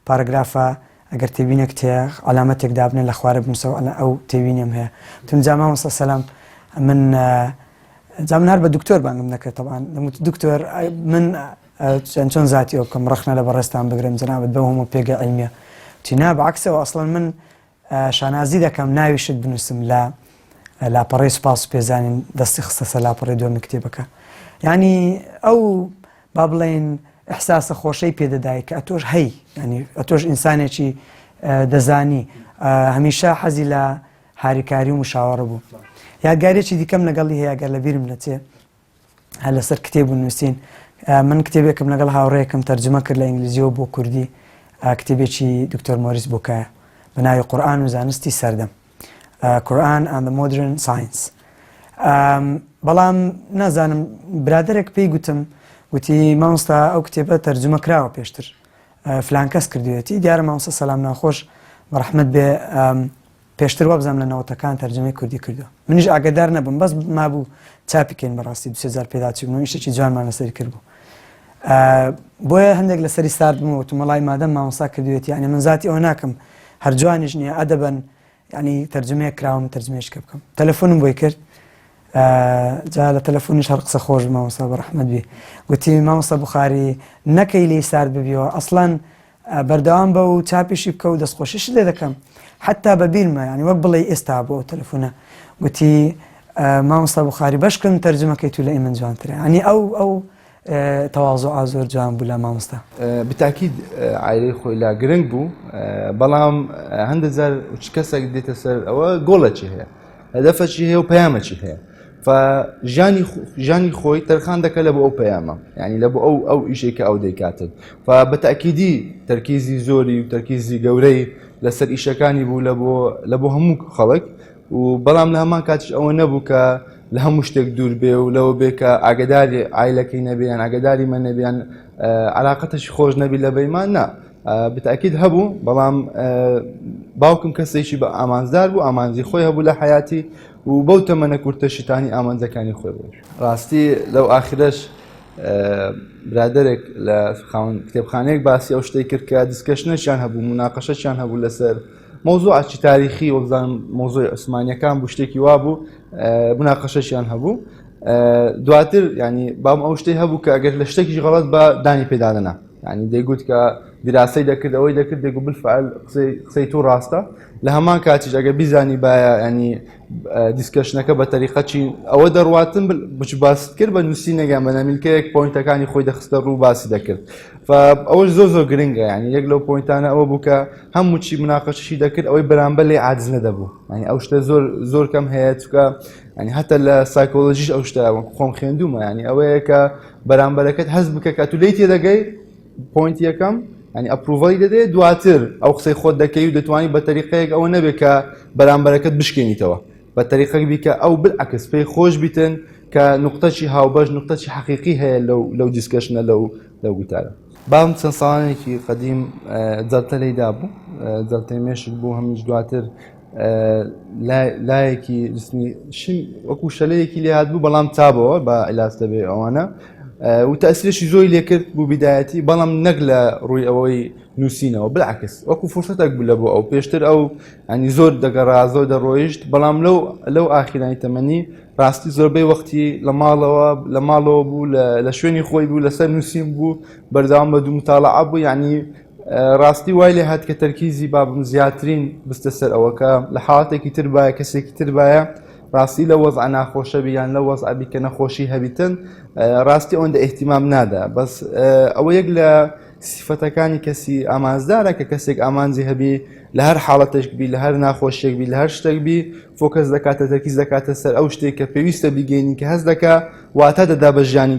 [SPEAKER 5] پاراگرافە ئەگەر تێبینێکت هەیە عەلامەتێک دابنێ لە خوارە بنووسەوە ئەلە ئەو تێبینیم هەیە وتم جا مامۆستا سەلام من جا من هەر بە دکتۆر بانگم دەکرد تەبعەن دەموت دکتۆر من چەند چۆن زاتی ئەو بکەم ڕەخنە لە بەڕێزتان بگرم جەنابت بەو هەموو پێگە عیلمیە وتی نا بەعەکسەوە ئەسڵەن من شانازی دەکەم ناویشت بنووسم لە لاپەڕەی سوپاس و پێزانین دەستی خستە سەر لاپەڕەی دووەمی کتێبەکە یعنی ئەو با بڵێین ئیحساسە خۆشەی پێدەدای کە ئەتۆش هەی ینی ئەتۆش ئینسانێکی دەزانی هەمیشە حەزی لە هاریکاری و مشاوەڕە بوو یادگارێکی دیکەم لەگەڵی هەیە گەر لە بیرم نەچێ هەر لەسەر کتێب و نووسین من کتێبێکم لەگەڵ هاوڕێیەکم تەرجمە کرد لە ئینگلیزیەوە بۆ کوردی کتێبێکی دکتۆر مۆریس بۆکایە بە ناوی قورئان و زانستی سەردەم Quran and the Modern Science بەڵام نازانم برادێک پێی گوتم گوتی مامۆستا ئەو کتێبە تەرجمە کراوە پێشتر فلان کەس کردوێتی دیارە مامۆستا سەلام ناخۆش بەڕەحمەت بێ پێشتر وابزانم لە نەوەتەکان تەرجەمەی کوردی کردووە منیش ئاگادار نەبووم بەس مابوو چاپی کەین بەڕاستی دوسێ جار پێداچوون و ئیشێکی جوانمان لەسەری کردبوو بۆیە هەندێک لەسەری سارد بووم وتم وەڵای مادەم مامۆستا کردوێتی یعنی من زاتی ئەوە ناکەم هەر جوانیش نییە ئەدەبەن یعنی تەرجمەیەک کراوم تەرجمەیەش کە بکەم تەلەفۆنم بۆی کرد جا لە تەلەفۆنیش هەر قسە خۆش مامۆستا بە ڕەحمەت بی گوتی مامۆستا بخاری نەکەی لێی سارد ببیەوە ئەسڵەن بەردەوام بە و چاپیشی بکە و دەستخۆشیشت لێ دەکەم حتا بە بیرمە یانی وەک بڵێی ئێستا بۆ ئەو تەلەفونە. گوتی مامۆستا بخاری بەشکم تەرجمەکەی تو لە من جوانترە ینی ئەو ئەو تەوازوعە زۆر جوان بوو لە مامۆستا.
[SPEAKER 2] بتاکید عایلەی خۆی لا گرنگ بوو بەڵام هەندە جار چ کەسێک دێتە سەر ئەوە گۆڵەکی هەیە هەدەفەکی هەیە و پەیامەکی هەیە ژیانی ژیانی خۆی تەرخان دەکە لە بۆ ئەو پەیامە ینی لە بۆ ئەو ئەو ئیشێک کە ئەو دەیکاتن بە تاکیدی تەرکیزی زۆری و تەرکیزی گەورەی لەسەر ئیشەکانی بوو لە بۆ لە بۆ هەموو خەڵک و بەڵام لە هەمان کاتیش ئەوە نەبوو کە لە هەموو شتێک دوور بێ و لەوە بێ کە ئاگداری عایلەکەی نەبێ یان ئاگداری مە نەبێ یان علاقەتەشی خۆش نەبی لە بەیمان نا بتاکید هەبوو بەڵام باوکم کەسێکی بە ئامانجدار بوو ئامانجی خۆی هەبوو لە حیاتی و بەو تەمەنە کورتەشی تانی ئامانجەکانی خۆی بوو ڕاستی لەو ئاخرەش برادێک لە خاون کتێبخانەیەک باسی ئەو شتێک کرد کە discussion ێکیان هەبوو مناقەشەیان هەبوو لەسەر مەوزوعەکی تاریخی وەبزانم مەوزوعی عوسمانیەکان بوو شتێکی وا بوو مناقەشەشیان هەبوو دواتر ینی بام ئەو شتەی هەبوو کە ئەگەر لە شتێکیش غەڵەت بە دانی پێدانەنا ینی دەیگوت کە دیراسەی دەکرد ئەوەی دەکرد دەگو بالفعل قسەی تو ڕاستە لە هەمان کاتیش ئەگەر بیزانی باە ینی discussion ەکە بە تەریقەچی ئەوە دەڕواتن بچ باست کرد بە نووسینێکیان بە نامیلکەیەک point ەکانی خۆی دەخستە ڕوو باسی دەکرد ئەوەش زۆر زۆر گرنگە ینی یەک لەو point انە ئەوە بوو کە هەموو چی مناقەشەشی دەکرد ئەوەی بەرامبەر لێ عاجز نەدەبوو ینی ئەو شتە زۆر زۆر کەم هەیە چکە ینی هەتا لە سایکۆلۆژیش ئەو شتە خۆم خوێندومە ینی ئەوەیە کە بەرامبەرەکەت هەست بکە کە تو لێی تێدەگەی point یەکەم ینی approval ی دەدەێت دواتر ئەو قسەی خۆت دەکەی و دەتوانانی بە تەریقەیەک ئەوە نەبێت کە بەرامبەرەکەت بشکێنیتەوە بە تەریقەک بی کە ئەو بالعکس پێی خۆش بیتن کە نقطەی هاوبەش نقطەی حەقیقی هەیە لەو لەو discussion ە لەو لەو گوتارە. بام چەند ساڵانێکی قەدیم جەڵتە لێی دابوو جەڵتەی مێشک بوو هەمیش دواتر لایەکی جسمی شم وەکو شەلەیەکی لێ هات بوو بەڵام تابەوە بە عیلاج دەبێ ئەوانە و تەسرێکی زۆی لێکرد بوو بیدایەتی بەڵام نەک لە ڕووی ئەوەی نووسینەوە بالعکس وەکو فرسەتێک بوو لە بۆ ئەو پێشتر ئەو ئەنی زۆر دەگەڕا زۆر دەڕۆیشت بەڵام لەو لەو ئاخیرانی تەمەنی ڕاستی زۆربەی وەختی لە ماڵەوە لە ماڵەوە بوو لە شوێنی خۆی بوو لەسەر نووسین بوو بەردەوام بە دوو متاڵعە بوو یعنی ڕاستی وای لێ هات کە تەرکیزی بابم زیاترین بستە سەر ئەوە کە لە حاڵاتێکی تر باە کەسێکی تر باە ڕاستی لە وەزع ناخۆشەبی یان لە وەزعبی کە نەخۆشی هەبیتن ڕاستی ئەوەندە احتیمام نادا بەس ئەوە یەک لە سیفەتەکانی کەسی ئامانجدارە کە کەسێک ئامانجی هەبی لە هەر حاڵەتێک بی لە هەر ناخۆشیێک بی لە هەر شتێک بی focus دەکاتە تەرکیز دەکاتە سەر ئەو شتێک کە پێویستە بیگەینی کە هەست دەکا واتە دەدا بە ژیانی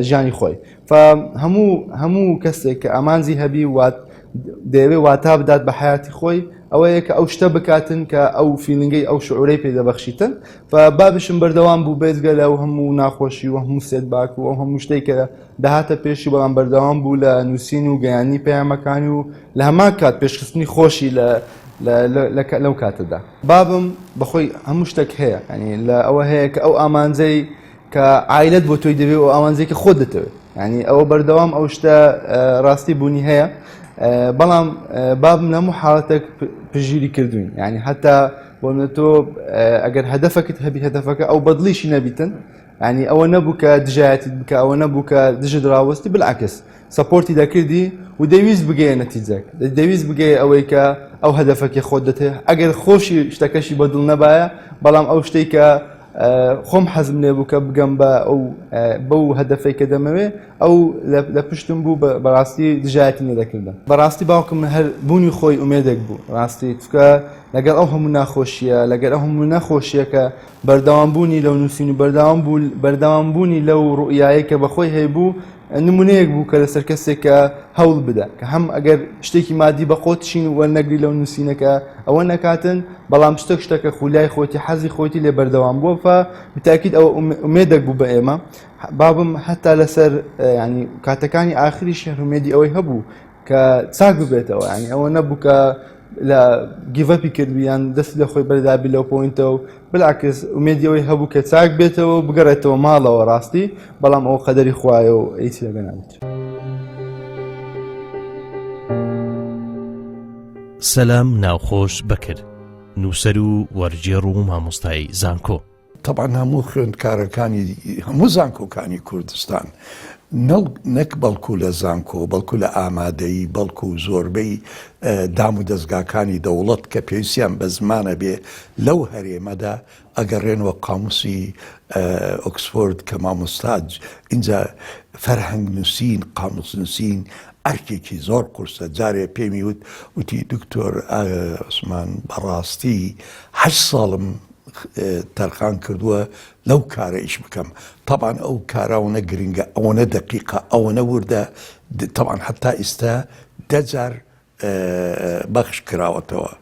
[SPEAKER 2] ژیانی خۆی هەموو هەموو کەسێک کە ئامانجی هەبی وات دەیەوێت واتا بدات بە حیاتی خۆی ئەوەیە کە ئەو شتە بکاتن کە ئەو feeling ەی ئەو شعورەی پێدەبەخشیتن بابشم بەردەوام بوو بێجگە لەو هەموو ناخۆشی و هەموو setback و ئەو هەموو شتێک کە دەهاتە پێشی بەڵام بەردەوام بوو لە نووسین و گەیاندنی پەیامەکانی و لە هەمان کات پێشخستنی خۆشی لە لەو کاتەدا. بابم بەخۆی هەموو شتێک هەیە ینی لە ئەوە هەیە کە ئەو ئامانجەی کە عایلەت بۆ تۆی دەوێت و ئامانجێکی خۆت دەتەوێت ینی ئەوە بەردەوام ئەو شتە ڕاستی بوونی هەیە بەڵام بابم لە هەموو حاڵەتێک پژیری کردوین ینی هەتا بۆ تۆ ئەگەر هەدەفەکت هەبی هەدەفەکە ئەو بەدڵیشی نەبیتن ینی ئەوە نەبوو کە دژایەتیت بکە ئەوە نەبوو کە دژت ڕاوەستی بالعکس support ی دەکردی و دەویست بگەیە نەتیجەک دەویست بگەیە ئەوەی کە ئەو هەدەفەکەی خۆت دەتێ ئەگەر خۆشی شتەکەشی بەدڵ نەبایە بەڵام ئەو شتێک کە خۆم حەزم لێ بوو کە بگەم بە ئەو بەو هەدەفەی کە دەمەوێ ئەو لە پشتم بوو بەڕاستی دژایەتی نەدەکردم بەڕاستی باوکم هەر بوونی خۆی ئومێدێک بوو ڕاستی چکە لەگەڵ ئەو هەموو ناخۆشیە لەگەل ئەو هەموو نەخۆشیەکە بەردەوام بوونی لەو نووسین و بەردەوام بوو بەردەوام بوونی لەو ڕوئیایەی کە بەخۆی هەیبوو نمونەیەک بوو کە لەسەر کەسێک کە هەوڵ بدە کە هەم ئەگەر شتێکی مادی بە قۆتشین وەرنەگری لەو نووسینەکە ئەوە نەکاتن بەڵام شتێک شتەکە خولیای خۆتی حەزی خۆتی لێ بەردەوام بووە فە بتاکید ئەوە ئومێدێک بوو بە ئێمە بابم هەتا لەسەر ینی کاتەکانی ئاخری شهر ئومێدی ئەوەی هەبوو کە چاک ببێتەوە ینی ئەوە نەبوو کە لە give up ی کردبی یان دەستی لە خۆی بەردابی لەو point ە و بالعکس ئومێدی ئەوەی هەبوو کە چاک بێتەوە و بگەڕێتەوە ماڵەوە ڕاستی بەڵام ئەو قەدەری خوایە و هیچی لەگە نابێت.
[SPEAKER 1] سەلام ناوخۆش بەکر، نووسەر و وەرگێڕ و مامۆستای زانکۆ.
[SPEAKER 3] تەبعەن هەموو خوێندکارەکانی هەموو زانکۆکانی کوردستان. نەک بەڵکو لە زانکۆ بەڵکو لە ئامادەیی بەڵکو زۆربەی دام و دەزگاکانی دەوڵەت کە پێویستیان بە زمانە بێ لەو هەرێمەدا ئەگەڕێنەوە قاموسی ئۆکسفۆرد کە مامۆستا ئینجا فەرهەنگ نووسین قاموس نووسین ئەرکێکی زۆر قورسە جارێ پێمی وت وتی دکتۆر عوسمان بەڕاستی هەشت ساڵم تەرخان کردووە لەو کارە ئیش بکەم تەبان ئەو کارە ئەوەنە گرنگە ئەوەنە دەقیقە ئەوەنە وردە تەبان حتا ئیستا دەجار بەخش کراوەتەوە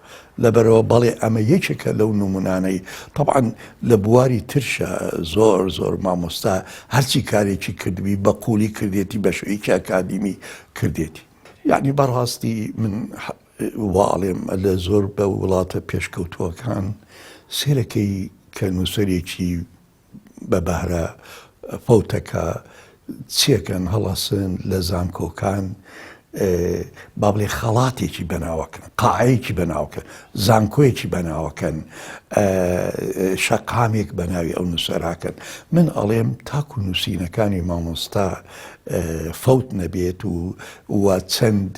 [SPEAKER 3] لەبەرەوە بەڵێ ئەمە یەکێکە لەو نمونانەی طبعا لە بواری ترشە زۆر زۆر مامۆستا هەرچی کارێکی کردبی بە قولی کردێتی بە شوێکی ئەکادیمی کردێتی یعنی بەڕاستی من واڵێم لە زۆر بە وڵاتە پێشکەوتووەکان سێرەکەی کە نووسەرێکی بە بەهرە فەوتەکە چیەکەن هەڵەسن لە زانکۆکان با بڵێ خەڵاتێکی بەناوەکەن قاعەیەکی بەناوکەن زانکۆیەکی بەناوەکەن شەقامێک بەناوی ئەو نووسەراکەن من ئەڵێم تاکو نووسینەکانی مامۆستا فەوت نەبێت و و چەند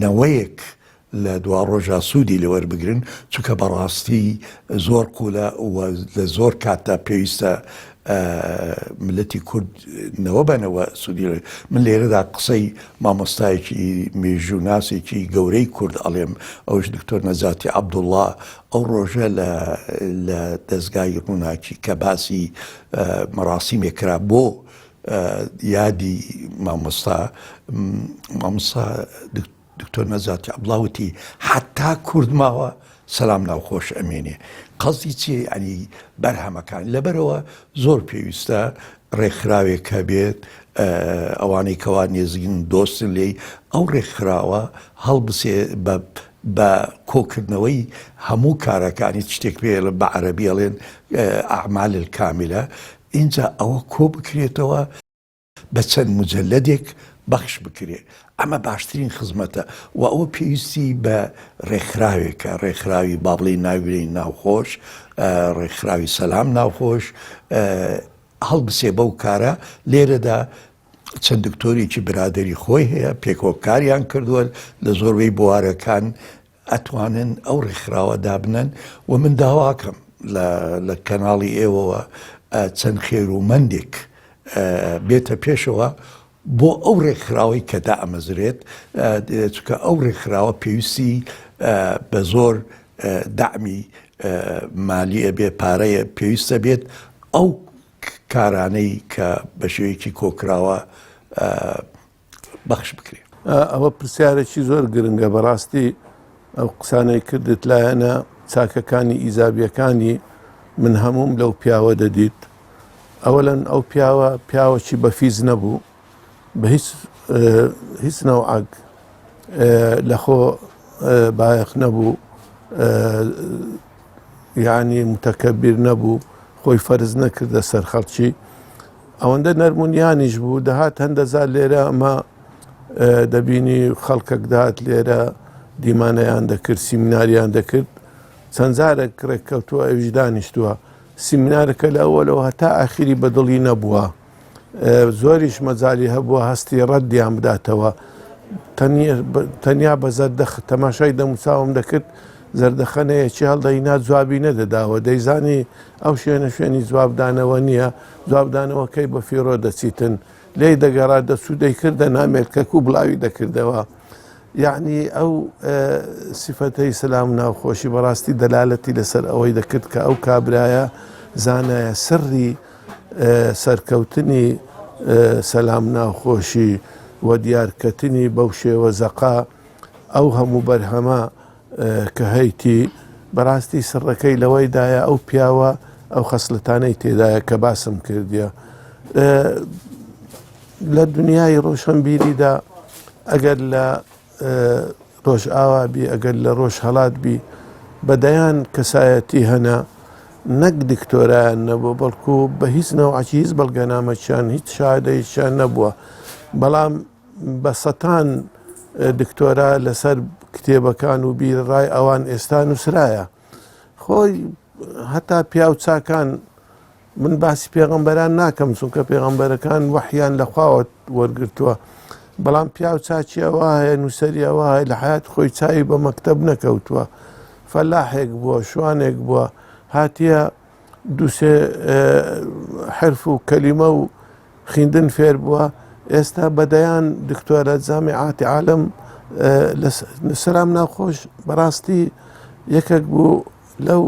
[SPEAKER 3] نەوەیەک لە دواڕۆژا سوودی لێ وەربگرن، چونکە بەڕاستی زۆر قوولە و لە زۆر کاتدا پێویستە ملەتی کورد نەوە بە نەوە سوودی لێ من لێرەدا قسەی مامۆستایەکی مێژووناسێکی گەورەی کورد ئەڵێم ئەوش دکتۆر نەجاتی عەبدوڵڵا ئەو ڕۆژە لە لە دەزگای ڕووناکی کە باسی مەراسیمێک کرا بۆ یادی مامۆستا مامۆستا دکتۆر نەجاتی عەبدوڵا وتی حەتا کورد ماوە سەلام ناوخۆش ئەمێنێ قەزی چیە یعنی بەرهەمەکان لەبەرەوە زۆر پێویستە ڕێکخراوێک هەبێت ئەوانەی کەوا نێزگن دۆستن لێی ئەو ڕێکخراوە هەڵبسێ بە بە کۆکردنەوەی هەموو کارەکانی شتێک پێ بە عەرەبی ئەڵێن ئەعمال الکاملە ئینجا ئەوە کۆ بکرێتەوە بە چەند موجەلەدێک بەخش بکرێ ئەمە باشترین خزمەتە و ئەوە پێویستی بە ڕێکخراوێکە ڕێکخراوی با بڵێین ناوی بنێین ناوخۆش ڕێکخراوی سەلام ناوخۆش هەڵبسێ بەو کارە لێرەدا چەند دکتۆرێکی برادری خۆی هەیە پێکەوە کاریان کردووە لە زۆربەی بوارەکان ئەتوانن ئەو ڕێکخراوە دابنەن و من داواکەم لە کەناڵی ئێوەوە چەند خێرومەندێک بێتە پێشەوە بۆ ئەو ڕێکخراوەی کە دائەمەزرێت چکە ئەو ڕێکخراوە پێویستی بە زۆر دەعمی مالیە بێ پارەیە پێویستە بێت ئەو کارانەی کە بە شێوەیەکی کۆکراوە بەخش بکرێ.
[SPEAKER 4] ئەوە پرسیارێکی زۆر گرنگە بەڕاستی ئەو قسانەی کردت لایەنە چاکەکانی ئیجابیەکانی من هەمووم لەو پیاوە دەدیت ئەوەلەن ئەو پیاوە پیاوەکی بەفیز نەبوو بە هیچ هیچ نەوعەک لەخۆ بایەخ نەبوو یعنی متەکەبیر نەبوو خۆی فەرز نەکردە سەر خەڵکی ئەوەندە نەرمونیانیش بوو دەهات هەندەجار لێرە ئەمە دەبینی خەڵکەک دەهات لێرە دیمانەیان دەکرد سیمیناریان دەکرد چەند جارێک ڕێککەوتووە ئەویش دانیشتووە سیمینارەکە لە ئەوەلەوە هەتا ئاخیری بەدڵی نەبووە زۆریش مەجالی هەبووە هەستی ڕەدیان بداتەوە تەنیا بە زەردەخ تەماشای دەموچاوم دەکرد زەردەخەنەیەکی هەڵدەینا جوابی نەدەداوە دەیزانی ئەو شوێنە شوێنی جوابدانەوە نییە جوابدانەوەکەی بە فیڕۆ دەچیتن لێی دەگەڕا دەچوو دەیکردە نامێلکەک و بڵاوی دەکردەوە یعنی ئەو سیفەتەی سەلام ناوخۆشی بەڕاستی دەلالەتی لەسەر ئەوەی دەکرد کە ئەو کابرایە زانایە سڕی سەرکەوتنی سەلام ناوخۆشی و دیارکەتنی بەو شێوە زەقا ئەو هەموو بەرهەمە کە هەیتی بەراستی سڕەکەی لەوەیدایە ئەو پیاوە ئەو خەسلەتانەی تێدایە کە باسم کردیە لە دنیای ڕۆشنبیریدا ئەگەر لە ڕۆژئاوا بی ئەگەر لە ڕۆژهەڵات بی بە دەیان کەسایەتی هەنە نەک دکتۆرایان نەبوو بەڵکو بە هیچ نەوعەکی هیچ بەڵگەنامەکیان هیچ شادەیەکیان نەبووە بەڵام بە سەتان دکتۆرا لەسەر کتێبەکان و بیر ڕای ئەوان ئێستا نووسرایە خۆی هەتا پیاو چاکان. من باسی پێغەمبەران ناکەم چونکە پێغەمبەرەکان وەحیان لە خواوە وەرگرتووە بەڵام پیاو چاکی ئەوە هەیە نووسەری ئەوە هەیە لە حیات خۆی چاوی بە مەکتەب نەکەوتووە فەلاحێک بووە شوانێک بووە هاتیە دووسێ حرف و کەلیمە و خیندن فێر بووە ئێستا بەدەیان دکتۆرە جامیعاتی عالم لە سەلام ناوخۆش بەڕاستی یەکێک بوو لەو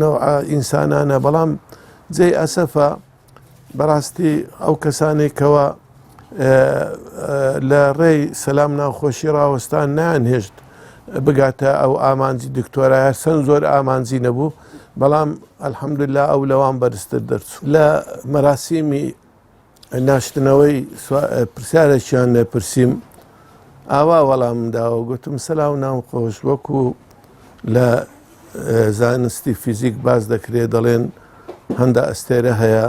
[SPEAKER 4] نەوعە ئینسانانە بەڵام جێی ئەسەفە بەڕاستی ئەو کەسانێک کەوا لە ڕێی سەلام ناوخۆشی ڕاوەستان نان هێشت بگاتە ئەو ئامانجی دکتۆرای هەرچەند زۆر ئامانجی نەبوو بەڵام الحەمدللا ئەو لەوان بەرزتر دەرچوو لە مەراسیمی ناشتنەوەی پرسیارێکیان لێ پرسیم ئاوا وەڵامم داوە گوتم سەلاو ناو خۆش وەکو لە زانستی فیزیک باس دەکرێت دەڵێن هەندە ئەستێرە هەیە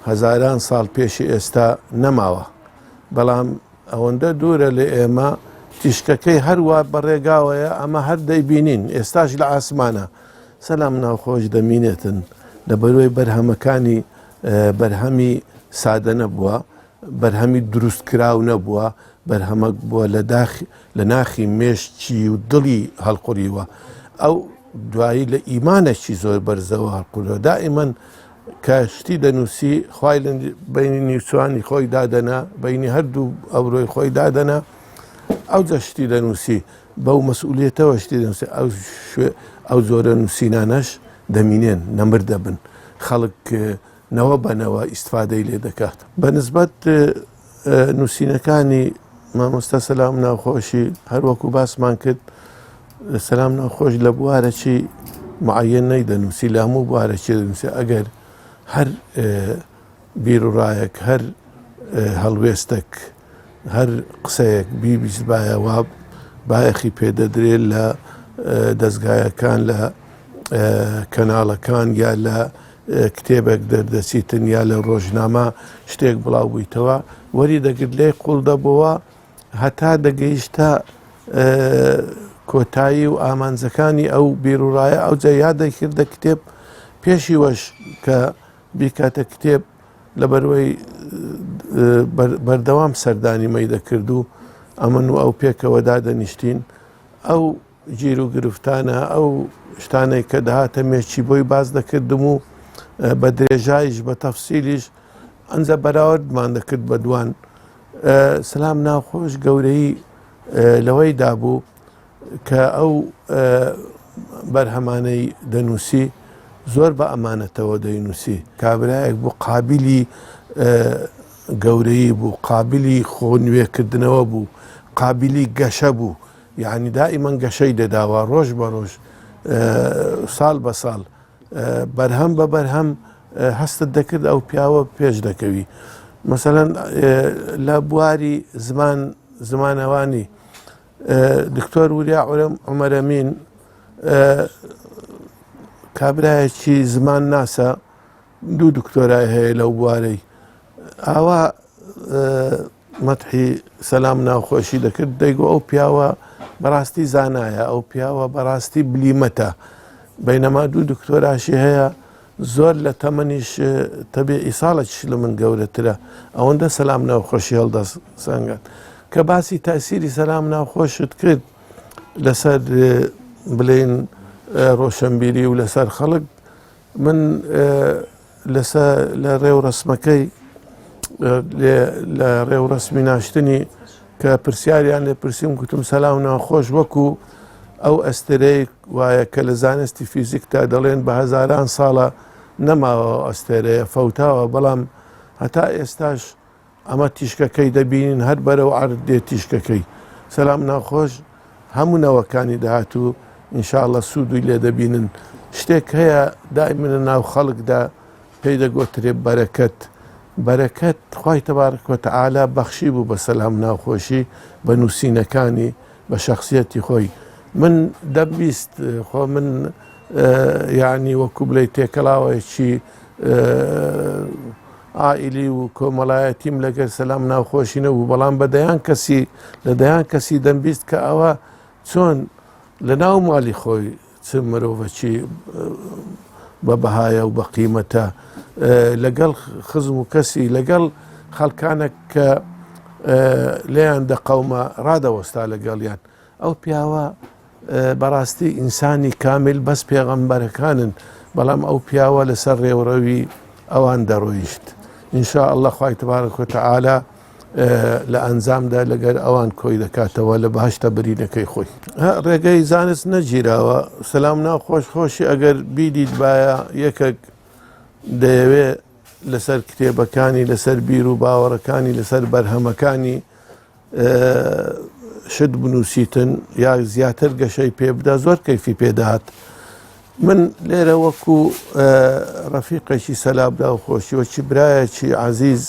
[SPEAKER 4] هەزاران ساڵ پێشی ئێستا نەماوە بەڵام ئەوەندە دوورە لە ئێمە تیشکەکەی هەروە بەڕێگاوەیە ئەمە هەر دەیبینین ئێستاش لە ئاسمانە سەلام ناوخۆش دەمینێتن لەبەرەوەی بەرهەمەکانی بەرهەمی سادە نەبووە، بەرهەمی دروستکراو نەبووە، بەرهەمەک بووە لە داخ لە ناخی مێشکی و دڵی هەڵقوریوە. ئەو دوایی لە ئیمانێکی زۆر بەرزەوە هەڵقوریوە. دائیمەن کە شتی دەنووسی خوای لە بەینی نیوچوانی خۆی دادەنا، بەینی هەردوو ئەورۆی خۆی دادەنا، ئەوجا شتی دەنووسی. بەو مەسئولیەتەوە شتی دەنووسی. ئەو شوێ ئەو جۆرە نووسینانەش دەمینێن، نەمر دەبن. خەڵک نەوە بە نەوە ئیستفادەی لێ دەکات. بە نسبەت نووسینەکانی مامۆستا سەلام ناوخۆشی هەر وەکو باسمان کرد سەلام ناوخۆش لە بوارەکی معەن نەیدەنووسی لە هەموو بوارەکی دەنووسی ئەگەر هەر بیروڕایەک هەر هەڵوێستێک هەر قسەیەک بیبیستبایە وا بایەخی پێدەدرێت لە دەزگایەکان لە کەناڵەکان یا لە کتێبێک دەردەچیتن یا لە ڕۆژنامە شتێک بڵاو بوویتەوە وەری دەگرت لێی قوڵ دەبەوە هەتا دەگەیشتە کۆتایی و ئامانجەکانی ئەو بیرڕایە ئەو جا یا دەکردە کتێب پێشی وەش کە بیکاتە کتێب لەبەروەی بەردەوام سەردانی مەی دەکرد و ئەمن و ئەو پێکەوە دادەنیشتین ئەو گیر و گرفتانە ئەو شتانێک کە دەهاتە مێشکی بۆی باس دەکردم و بە درێژایش بە تەفسیلیش ئەنجا بەراوردمان دەکرد بە دوان سلام ناخۆش گەورەی لەوەی دابوو کە ئەو بەرهەمانەی دەنووسی زۆر بە ئەمانەتەوە دەینووسی کابرایەک بوو قابلی گەورەی بوو قابلی خۆ نوێکردنەوە بوو قابلی گەشە بوو یعنی دائیمەن گەشەی دەداوە ڕۆژ بە ڕۆژ ساڵ بە ساڵ بەرهەم بە بەرهەم هەستت دەکرد ئەو پیاوە پێش دەکەوی مەسەەن لە بواری زمان زمانەوانی دکتۆر وریا عومەرەمین کابرایەکی زمان ناسە دوو دکتۆرای هەیە لەو بوارەی ئاوا مەتحی سەلام ناوخۆشی دەکرد دەیگو ئەو پیاوە بەڕاستی زانایە ئەو پیاوە بەڕاستی بلیمەتە بینەما دوو دکتۆراشی هەیە زۆر لە تەمەنیش تەبیعی ساڵێکیش لە من گەورەترە ئەوەندە سەلام ناوخۆشی هەڵدەسەنگات کە باسی تاسیری سەلام ناوخۆشت کرد لەسەر بلین ڕۆشنبیری و لەسەر خەڵک من لەسە لە ڕێوڕەسمەکەی لە ڕێوڕەسمی ناشتنی کە پرسیاریان لێ پرسییم گوتم سەلاو ناخۆش وەکو ئەو ئەستێرەی وایە کە لە زانستی فیزیکدا دەڵێن بە هەزاران ساڵە نەماوە ئەستێرەیە فەوتاوە بەڵام هەتا ئێستاش ئەمە تیشکەکەی دەبینین هەر بەرەو عەرد دێت تیشکەکەی سەلام ناخۆش هەموو نەوەکانی داهاتوو ئینشاءاللە سوودی لێ دەبینن شتێک هەیە دائیمە لە ناو خەڵکدا پێی دەگۆترێ بەرەکەت بەرەکەت خوای تەبارک وتعالی بەخشی بوو بە سەلام ناوخۆشی بە نووسینەکانی بە شخصیەتی خۆی من دەمویست خۆ من یعنی وەکو بڵێ تێکەڵاوێکی عائیلی و کۆمەڵایەتیم لەگەر سەلام ناوخۆشی نەبوو بەڵام بە دەیان کەسی لە دەیان کەسی دەمبیست کە ئەوە چۆن لە ناو ماڵی خۆی چ مرۆڤەکی بە بەهایە و بە قیمەتە. لەگەڵ خزم و کەسی لەگەڵ خەڵکانە کە لێیان دەقەومە ڕادەوەستا لەگەڵیان ئەو پیاوە بەڕاستی ئینسانی کامل بەس پێغەمبەرەکانن بەڵام ئەو پیاوە لەسەر ڕێوڕەوی ئەوان دەڕۆیشت إن شاء الله خوای تبارک وتعالی لە ئەنجامدا لەگەر ئەوان کۆی دەکاتەوە لە بەهشتە برینەکەی خۆی ڕێگەی زانست نەگیراوە سەسلام ناو خۆش خۆشی ئەگەر بیدیت باە یەکێک دەیەوێ لەسەر کتێبەکانی لەسەر بیر و باوەڕەکانی لەسەر بەرهەمەکانی شت بنووسیتن یا زیاتر گەشەی پێ بدا زۆر کەیفی پێدات من لێرە وەکو ڕەفیقێکی سەلابدا و خۆشی وەکی برایەکی عزیز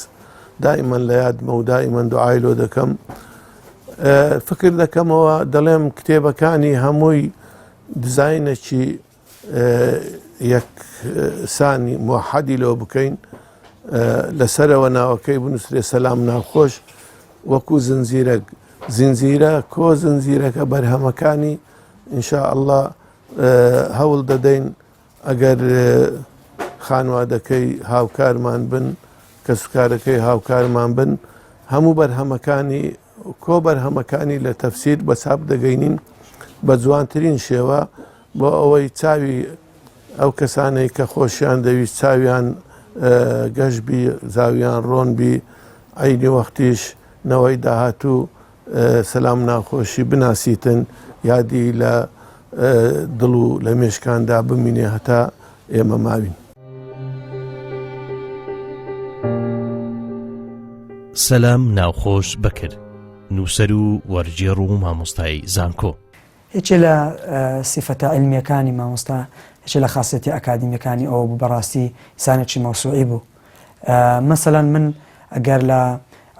[SPEAKER 4] دائیمەن لە یادمە و دائیمەن دوعای لۆ دەکەم فکر دەکەمەوە دەڵێم کتێبەکانی هەمووی دیزاینێکی یەکسانی موحدی لۆ بکەین لەسەرەوە ناوەکەی بنووسرێ سەلام ناخۆش وەکو زنجیرە زنجیرە کۆ زنجیرەکە بەرهەمەکانی إن شاء الله هەوڵ دەدەین ئەگەر خانوادەکەی هاوکارمان بن کەسوکارەکەی هاوکارمان بن هەموو بەرهەمەکانی کۆ بەرهەمەکانی لە تەفسیر بە چاپ دەگەینین بە جوانترین شێوە بۆ ئەوەی چاوی ئەو کەسانەی کە خۆشیان دەویست چاویان گەش بی زاویان ڕۆن بی عینی وەختیش نەوەی داهاتوو سەلام ناخۆشی بناسیتن یادی لە دڵ و لە مێشکاندا بمینێ هەتا ئێمە ماوین.
[SPEAKER 1] سەلام ناوخۆش بەکر، نووسەر و وەرگێڕ و مامۆستای زانکۆ.
[SPEAKER 5] یەکێ لە سیفەتە عیلمییەکانی مامۆستا، یەکێ لە خاسیەتە ئەکادیمییەکانی ئەوە بوو بەڕاستی ئینسانێکی مەوسوعی بوو. مەسەلەن من ئەگەر لە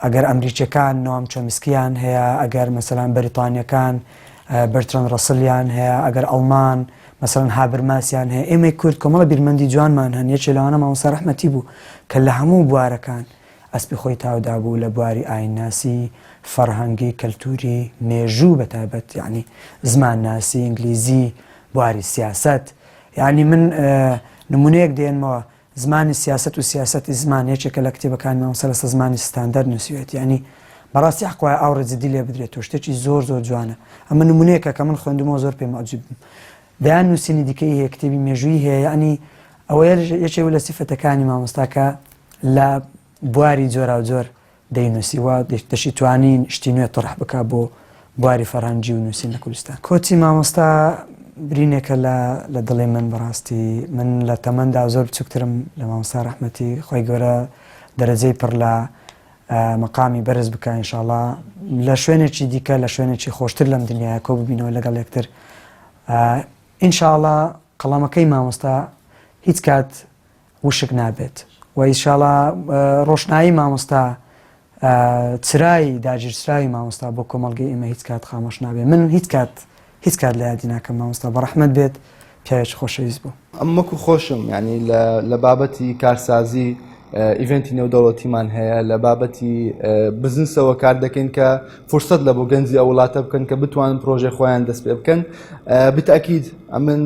[SPEAKER 5] ئەگەر ئەمریکیەکان نۆام چۆمسکیان هەیە، ئەگەر مەسەلەن بەریتانیەکان بەرترەند ڕەسلیان هەیە، ئەگەر ئەڵمان مەسەلەن هابرماسیان هەیە، ئێمەی کورد کۆمەڵە بیرمەندی جوانمان هەن، یەکێ لەوانە مامۆستا ڕەحمەتی بوو کە لە هەموو بوارەکان ئەسپی خۆی تاودابوو لە بواری ئاینناسی، فەرهەنگی، کەلتووری، مێژوو بە تایبەت یەعنی زمانناسی، ئینگلیزی، بواری سیاسەت. یەعنی من نموونەیەک دێنمەوە زمانی سیاسەت و سیاسەتی زمان یەکێکە لە کتێبەکانی مامۆستا لەسەر زمانی ستاندەر نووسیوێتی یانی بەڕاستی حەق وایە ئاوڕی جدی لێ بدرێتەوە شتێکی زۆر زۆر جوانە ئەمە نمونەیەکە کە من خوێندمەوە زۆر پێم عجیب بوو دەیان نووسینی دیکەی هەیە کتێبی مێژوویی هەیە یعنی ئەوە یەکێک لە سیفەتەکانی مامۆستا کە لە بواری جۆراوجۆر دەینووسی و دەشیتوانی شتی نوێ تەرح بکا بۆ بواری فەرهەنگی و نووسین لە کوردستان. کۆچی مامۆستا برینێکە لە لە دڵی من بەڕاستی من لە تەمەندا زۆر بچووکترم لە مامۆستا ڕەحمەتی خوای گەورە دەرەجەی پڕ لە مەقامی بەرز بکا ئینشاڵا لە شوێنێکی دیکە لە شوێنێکی خۆشتر لەم دنیاە کۆ ببینەوە لەگەڵ یەکتر ئینشاڵا قەڵەمەکەی مامۆستا هیچ کات وشک نابێت و ئیشاڵا ڕۆشنایی مامۆستا چرای داگیرسراوی مامۆستا بۆ کۆمەڵگەی ئێمە هیچ کات خامۆش نابێت من هیچ کات هیچ کات لە یادی ناکەم مامۆستا بە ڕەحمەت بێت پیاوێکی خۆشەویست بوو.
[SPEAKER 2] ئەم وەکو خۆشم یعنی لە بابەتی کارسازی event ی نێودەوڵەتیمان هەیە لە بابەتی بزنسەوە کار دەکەین کە فرسەت لە بۆ گەنجی ئەو وڵاتە بکەن کە بتوانن پرۆژەی خۆیان دەست پێ بکەن بتاکید ئەمن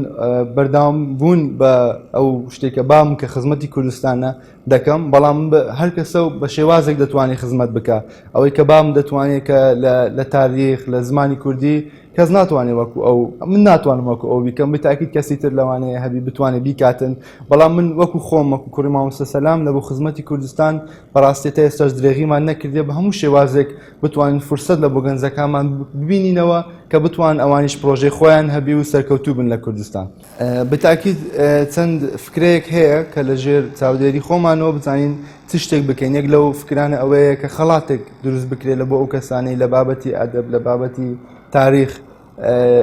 [SPEAKER 2] بەرداوام بوون بە ئەو شتێکە بام کە خزمەتی کوردستانە دەکەم بەڵام هەر کەسە و بە شێوازێک دەتوانێت خزمەت بکە ئەوەی کە بام دەتوانێت کە لە تاریخ لە زمانی کوردی کەس ناتوانێت وەکو ئەو من ناتوانم وەکو ئەو بیکەم بتاکیت کەسی تر لەوانەیە هەبی بتوانێت بیکاتن بەڵام من وەکو خۆم وەکو کوڕی مامۆستا سەلام لە بۆ خزمەتی کوردستان بەڕاستی تا ئێستاش درێغیمان نەکردێ بە هەموو شێوازێک بتوانین فرسەت لە بۆ گەنجەکانمان ببینینەوە کە بتوان ئەوانیش پرۆژەی خۆیان هەبی و سەرکەوتوو بن لە کوردستان. بتاکید چەند فکرەیەک هەیە کە لە ژێر چاودێری خۆمانەوە بزانین چ شتێک بکەین یەک لەو فکرانە ئەوەیە کە خەڵاتێک دروست بکرێت لە بۆ ئەو کەسانەی لە بابەتی ئەدەب لە بابەتی تاریخ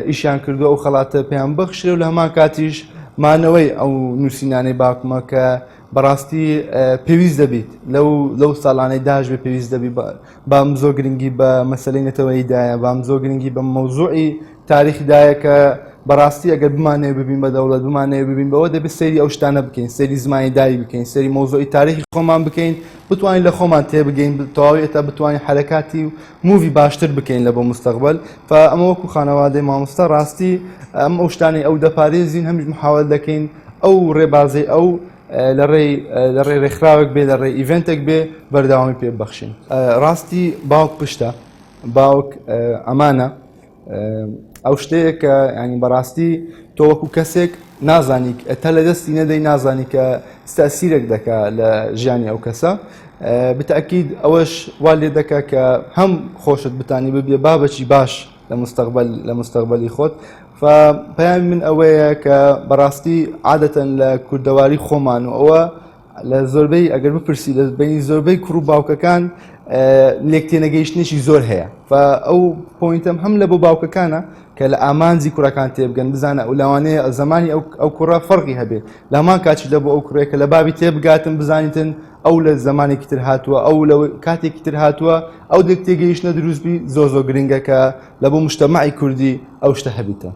[SPEAKER 2] ئیشیان کردو ئەو خەڵاتە پێیان بەخشرێ و لە هەمان کاتیش مانەوەی ئەو نووسینانەی باکمە کە بەڕاستی پێویست دەبیت لەو لەو ساڵانەی داش بێ پێویست دەبی بام زۆر گرنگی بە مەسلەی نەتەوەیی دایە بام زۆر گرنگی بە مەوزوعی تاریخی دایە کە بەڕاستی ئەگەر بمانەوێ ببین بە دەوڵەت بمانەوێ ببین بەوە دەبێت سەیری ئەو شتانە بکەین سەیری زمانی دای بکەین سەیری مەوزوعی تاریخی خۆمان بکەین بتوانین لە خۆمان تێبگەین تەواوی ئێتا بتوانین حرەکاتی و move ی باشتر بکەین لە بۆ مستەقبل فە ئەمە وەکو خانەوادەی مامۆستا ڕاستی ئەم ئەو شتانەی ئەو دەپارێزین هەمیش محاوەلە دەکەین ئەو ڕێبازەی ئەو. لە ڕێی لە ڕێی ڕێکخراوێک بێ لە ڕێی event ێک بێ بەردەوامی پێ ببەخشین. ڕاستی باوک پشتە باوک ئەمانە ئەو شتەیە کە ینی بەڕاستی تۆ وەکو کەسێک نازانی تا لە دەستی نەدەی نازانی کە تەسیرێک دەکا لە ژیانی ئەو کەسە بتەکید ئەوەش وا لێ دەکا کە هەم خۆشت بتانی ببیە بابەکی باش لە مستەقبل لە مستەقبلی خۆت پەیامی من ئەوەیە کە بەڕاستی عادەتەن لە کوردەواری خۆمان و ئەوە لە زۆربەی ئەگەر بپرسی لە بینی زۆربەی کوڕ و باوکەکان لێک تێنەگەیشتنێکی زۆر هەیە ئەو point ەم هەم لە بۆ باوکەکانە کە لە ئامانجی کوڕەکان تێبگەن بزانە ئەو لەوانەیە زمانی ئەو کوڕە فەرقی هەبێ لەمان کاچی لە بۆ ئەو کوڕێک کە لە بابی تێبگاتن بزانیتن ئەو لە زمانێکی تر هاتووە ئەو لە کاتێکی تر هاتووە ئەو لێک تێگەیشتنە دروستبی زۆر زۆر گرنگە کە لە بۆ مشتەمەعی کوردی ئەو شتە هەبیتە.